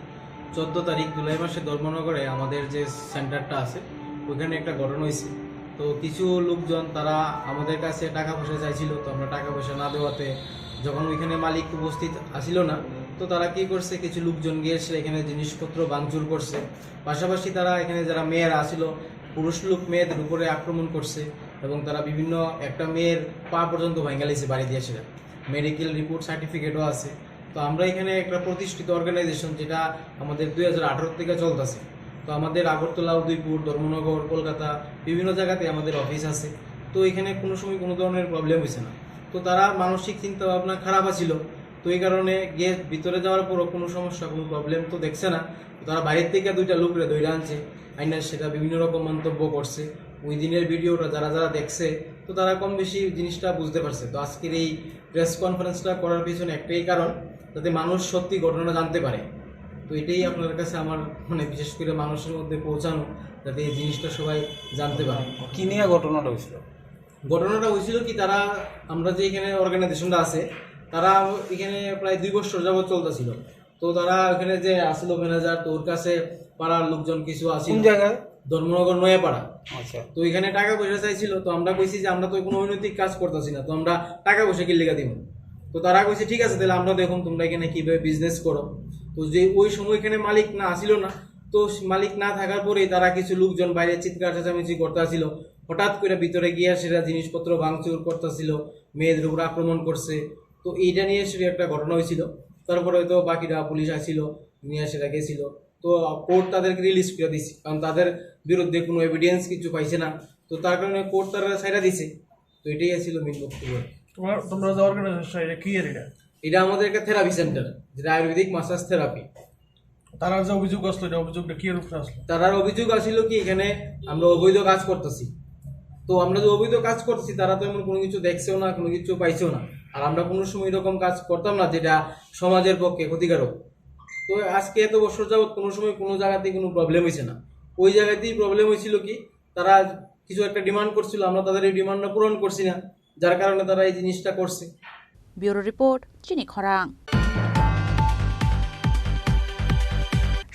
চোদ্দ তারিখ জুলাই মাসে ধর্মনগরে আমাদের যে সেন্টারটা আছে, ওইখানে একটা ঘটনা হয়েছে। তো কিছু লোকজন তারা আমাদের কাছে টাকা পয়সা চাইছিল, তো আমরা টাকা পয়সা না দেওয়াতে যখন ওইখানে মালিক উপস্থিত আসিল না, তো তারা কি করছে, কিছু লোকজন গিয়ে এসে এখানে জিনিসপত্র ভাঙচুর করছে। পাশাপাশি তারা এখানে যারা মেয়েরা আসিল, পুরুষ লোক মেয়েদের উপরে আক্রমণ করছে এবং তারা বিভিন্ন, একটা মেয়ের পা পর্যন্ত ভাঙালিছে বাড়ি দিয়ে সেটা। মেডিকেল রিপোর্ট সার্টিফিকেটও আছে। তো আমরা এখানে একটা প্রতিষ্ঠিত অর্গানাইজেশন, যেটা আমাদের দুই হাজার আঠারো থেকে চলতেছে। তো আমাদের আগরতলা, উদয়পুর, ধর্মনগর, কলকাতা, বিভিন্ন জায়গাতে আমাদের অফিস আছে। তো এখানে কোনো সময় কোনো ধরনের প্রবলেম হয়েছে না। তো তারা মানসিক চিন্তা ভাবনা খারাপ আছিল, তো এই কারণে গিয়ে ভিতরে যাওয়ার পরও কোনো সমস্যা, কোনো প্রবলেম তো দেখছে না। তো তারা বাইরের থেকে দুইটা লোকরে ধরে আনছে, আইনা সেটা বিভিন্ন রকম মন্তব্য করছে। ওই দিনের ভিডিওটা যারা যারা দেখছে, তো তারা কম বেশি জিনিসটা বুঝতে পারছে। তো আজকের এই প্রেস কনফারেন্সটা করার পিছনে একটাই কারণ, যাতে মানুষ সত্যি ঘটনাটা জানতে পারে। তো এটাই আপনার কাছে আমার, মানে, বিশেষ করে মানুষের মধ্যে পৌঁছানো, যাতে এই জিনিসটা সবাই জানতে পারে। কি নিয়ে ঘটনাটা হয়েছিল? ঘটনাটা হয়েছিল কি, তারা, আমরা যে এখানে অর্গানাইজেশনটা আছে, তারা এখানে প্রায় দুই বছর যাবত চলতেছিল। তো তারা ওখানে যে আসলো ম্যানেজার, তো ওর কাছে পাড়ার লোকজন কিছু আসিল। কোন জায়গায়? ধর্মনগর নয়াপাড়া। আচ্ছা। তো এখানে টাকা পয়সা চাইছিল, তো আমরা কইছি যে আমরা তো কোনো অনৈতিক কাজ করতেছি না, তো আমরা টাকা পয়সা কি লেখা দিব? তো তারা কইছে, "ঠিক আছে, তাহলে আমরা দেখুন তোমরা এখানে কিভাবে বিজনেস করো।" তো যে ওই সময় এখানে মালিক না আসিল না, তো মালিক না থাকার পরেই তারা কিছু লোকজন বাইরে চিৎকার চেঁচামেচি করতে আসিল। হঠাৎ করে ভিতরে গিয়া সেটা জিনিসপত্র ভাঙচুর করতেছিল, মেয়েদের উপর আক্রমণ করছে। তো এইটা নিয়ে সেটা একটা ঘটনা হয়েছিল। তারপরে হয়তো বাকিরা পুলিশ আসিল, নিয়ে সেটা গেছিল। তো কোর্ট তাদেরকে রিলিজ করে দিছে, কারণ তাদের বিরুদ্ধে কোনো এভিডেন্স কিছু পাইছে না। তো তার কারণে কোর্ট তারা ছাইড়া দিছে। তো এটাই ছিল মেইন বক্তব্য। তোমার, তোমরা যে অর্গানাইজেশন, এটা কি এর এটা? এটা আমাদের একটা থেরাপি সেন্টার, যেটা আয়ুর্বেদিক মাসাজ থেরাপি। তারা যে অভিযোগ আসলো, এটা অভিযোগটা কি এর উপরে আসলো? তারার অভিযোগ আসিল কি, এখানে আমরা অবৈধ কাজ করতেছি। তো আমরা যে অবৈধ কাজ করতেছি, তারা তো এমন কোনো কিছু দেখছেও না, কোনো কিছু পাইছেও না। আর আমরা কোনো সময় এরকম কাজ করতাম না, যেটা সমাজের পক্ষে ক্ষতিকারক। তো আজকে এত বছর যাবত কোনো সময় কোনো জায়গাতে কোনো প্রবলেম হয়েছে না। ওই জায়গাতেই প্রবলেম হয়েছিল কি, তারা কিছু একটা ডিমান্ড করছিল, আমরা তাদের এই ডিমান্ডটা পূরণ করছি না, যার কারণে তারা এই জিনিসটা করছে। Bureau report, Chini Khorang.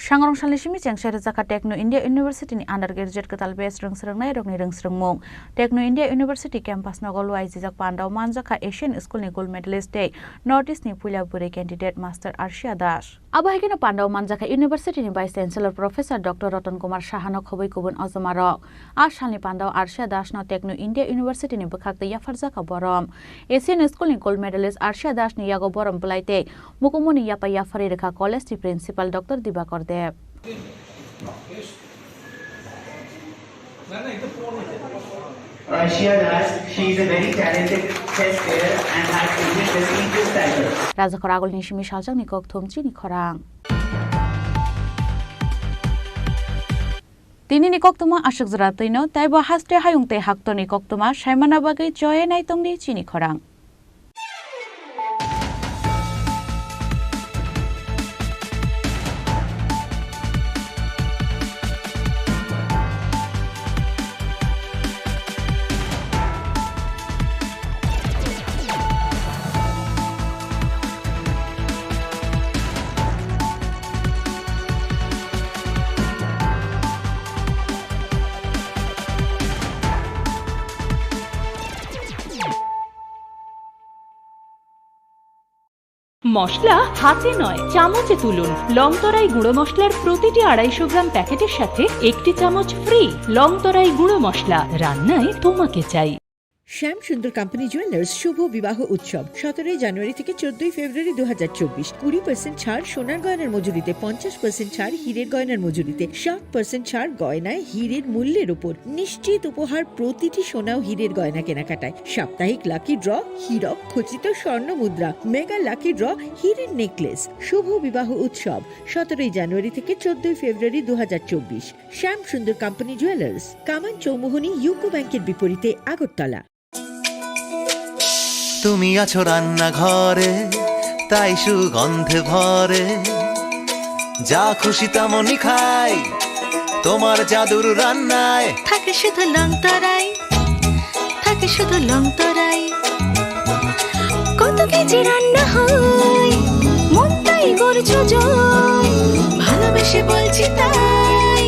Sangrong salni simi chengse rwjakha Techno India University ni undergraduate kwtal batch rwngsrwngnairokni rwngsrwngmung. Techno India University campus nogo luaijijak pandao manjakha Asian School ni gold medalist tei North East ni puila bwrwi candidate Master Arshia Das. Abo hai kheno pandao manjakha University ni Vice Chancellor Professor Doctor Ratan Kumar Saha no khobwi kubun ojomarok. A salni pandao Arshia Das no Techno India University ni bwkhak tei yapharjakha borom. Asian School ni gold medalist Arshia Das ni yago borom bwlai tei mukumuni yapai yapharwi rwkha college ni principal Doctor Dibakar Deb. Arshia Das, she is a very talented chess player and has achieved distinguished title. Rajakhor agulni simi saljakni kok thum chini khorang. Tinini koktwma aswk jora twino, taibo haste hayung tei haktorni koktwma saimana bagwi choye naitongdi chini khorang. মশলা হাতে নয়, চামচে তুলুন। লংতরাই গুঁড়ো মশলার প্রতিটি আড়াইশো গ্রাম প্যাকেটের সাথে একটি চামচ ফ্রি। লংতরাই গুঁড়ো মশলা, রান্নায় তোমাকে চাই। শ্যাম সুন্দর কোম্পানি জুয়েলার্স শুভ বিবাহ উৎসব সতেরোই জানুয়ারি থেকে চোদ্দই ফেব্রুয়ারি দু হাজার চব্বিশ। কুড়ি পার্সেন্ট ছাড় সোনার গয়নার মজুরিতে, পঞ্চাশ পার্সেন্ট ছাড় হীরের গয়নার মজুরিতে, ষাট পার্সেন্ট ছাড় গয়নায় হীরের মূল্যের উপর। নিশ্চিত উপহার প্রতিটি সোনা ও হীরের গয়না কেনাকাটায়। সাপ্তাহিক লাকি ড্র, হীরক খচিত স্বর্ণ মুদ্রা, মেগা লাকি ড্র, হীরের নেকলেস। শুভ বিবাহ উৎসব সতেরোই জানুয়ারি থেকে চোদ্দই ফেব্রুয়ারি দু হাজার চব্বিশ। শ্যাম সুন্দর কোম্পানি জুয়েলার্স, কামান চৌমুহনী ইউকো ব্যাংকের বিপরীতে, আগরতলা। তুমি আছো রান্নাঘরে, তাই সুগন্ধে ভরে। যা খুশি তেমনই খাই, তোমার জাদুর রান্নায়। থাকে শুধু লংতরাই, থাকে শুধু লংতরাই। কত কেজি রান্না হয়, মনটাই করছো জয়। ভালোবেসে বলছি তাই,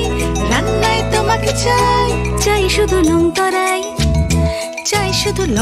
রান্নায় তোমাকে চাই। চাই শুধু লংতরাই, চাই শুধু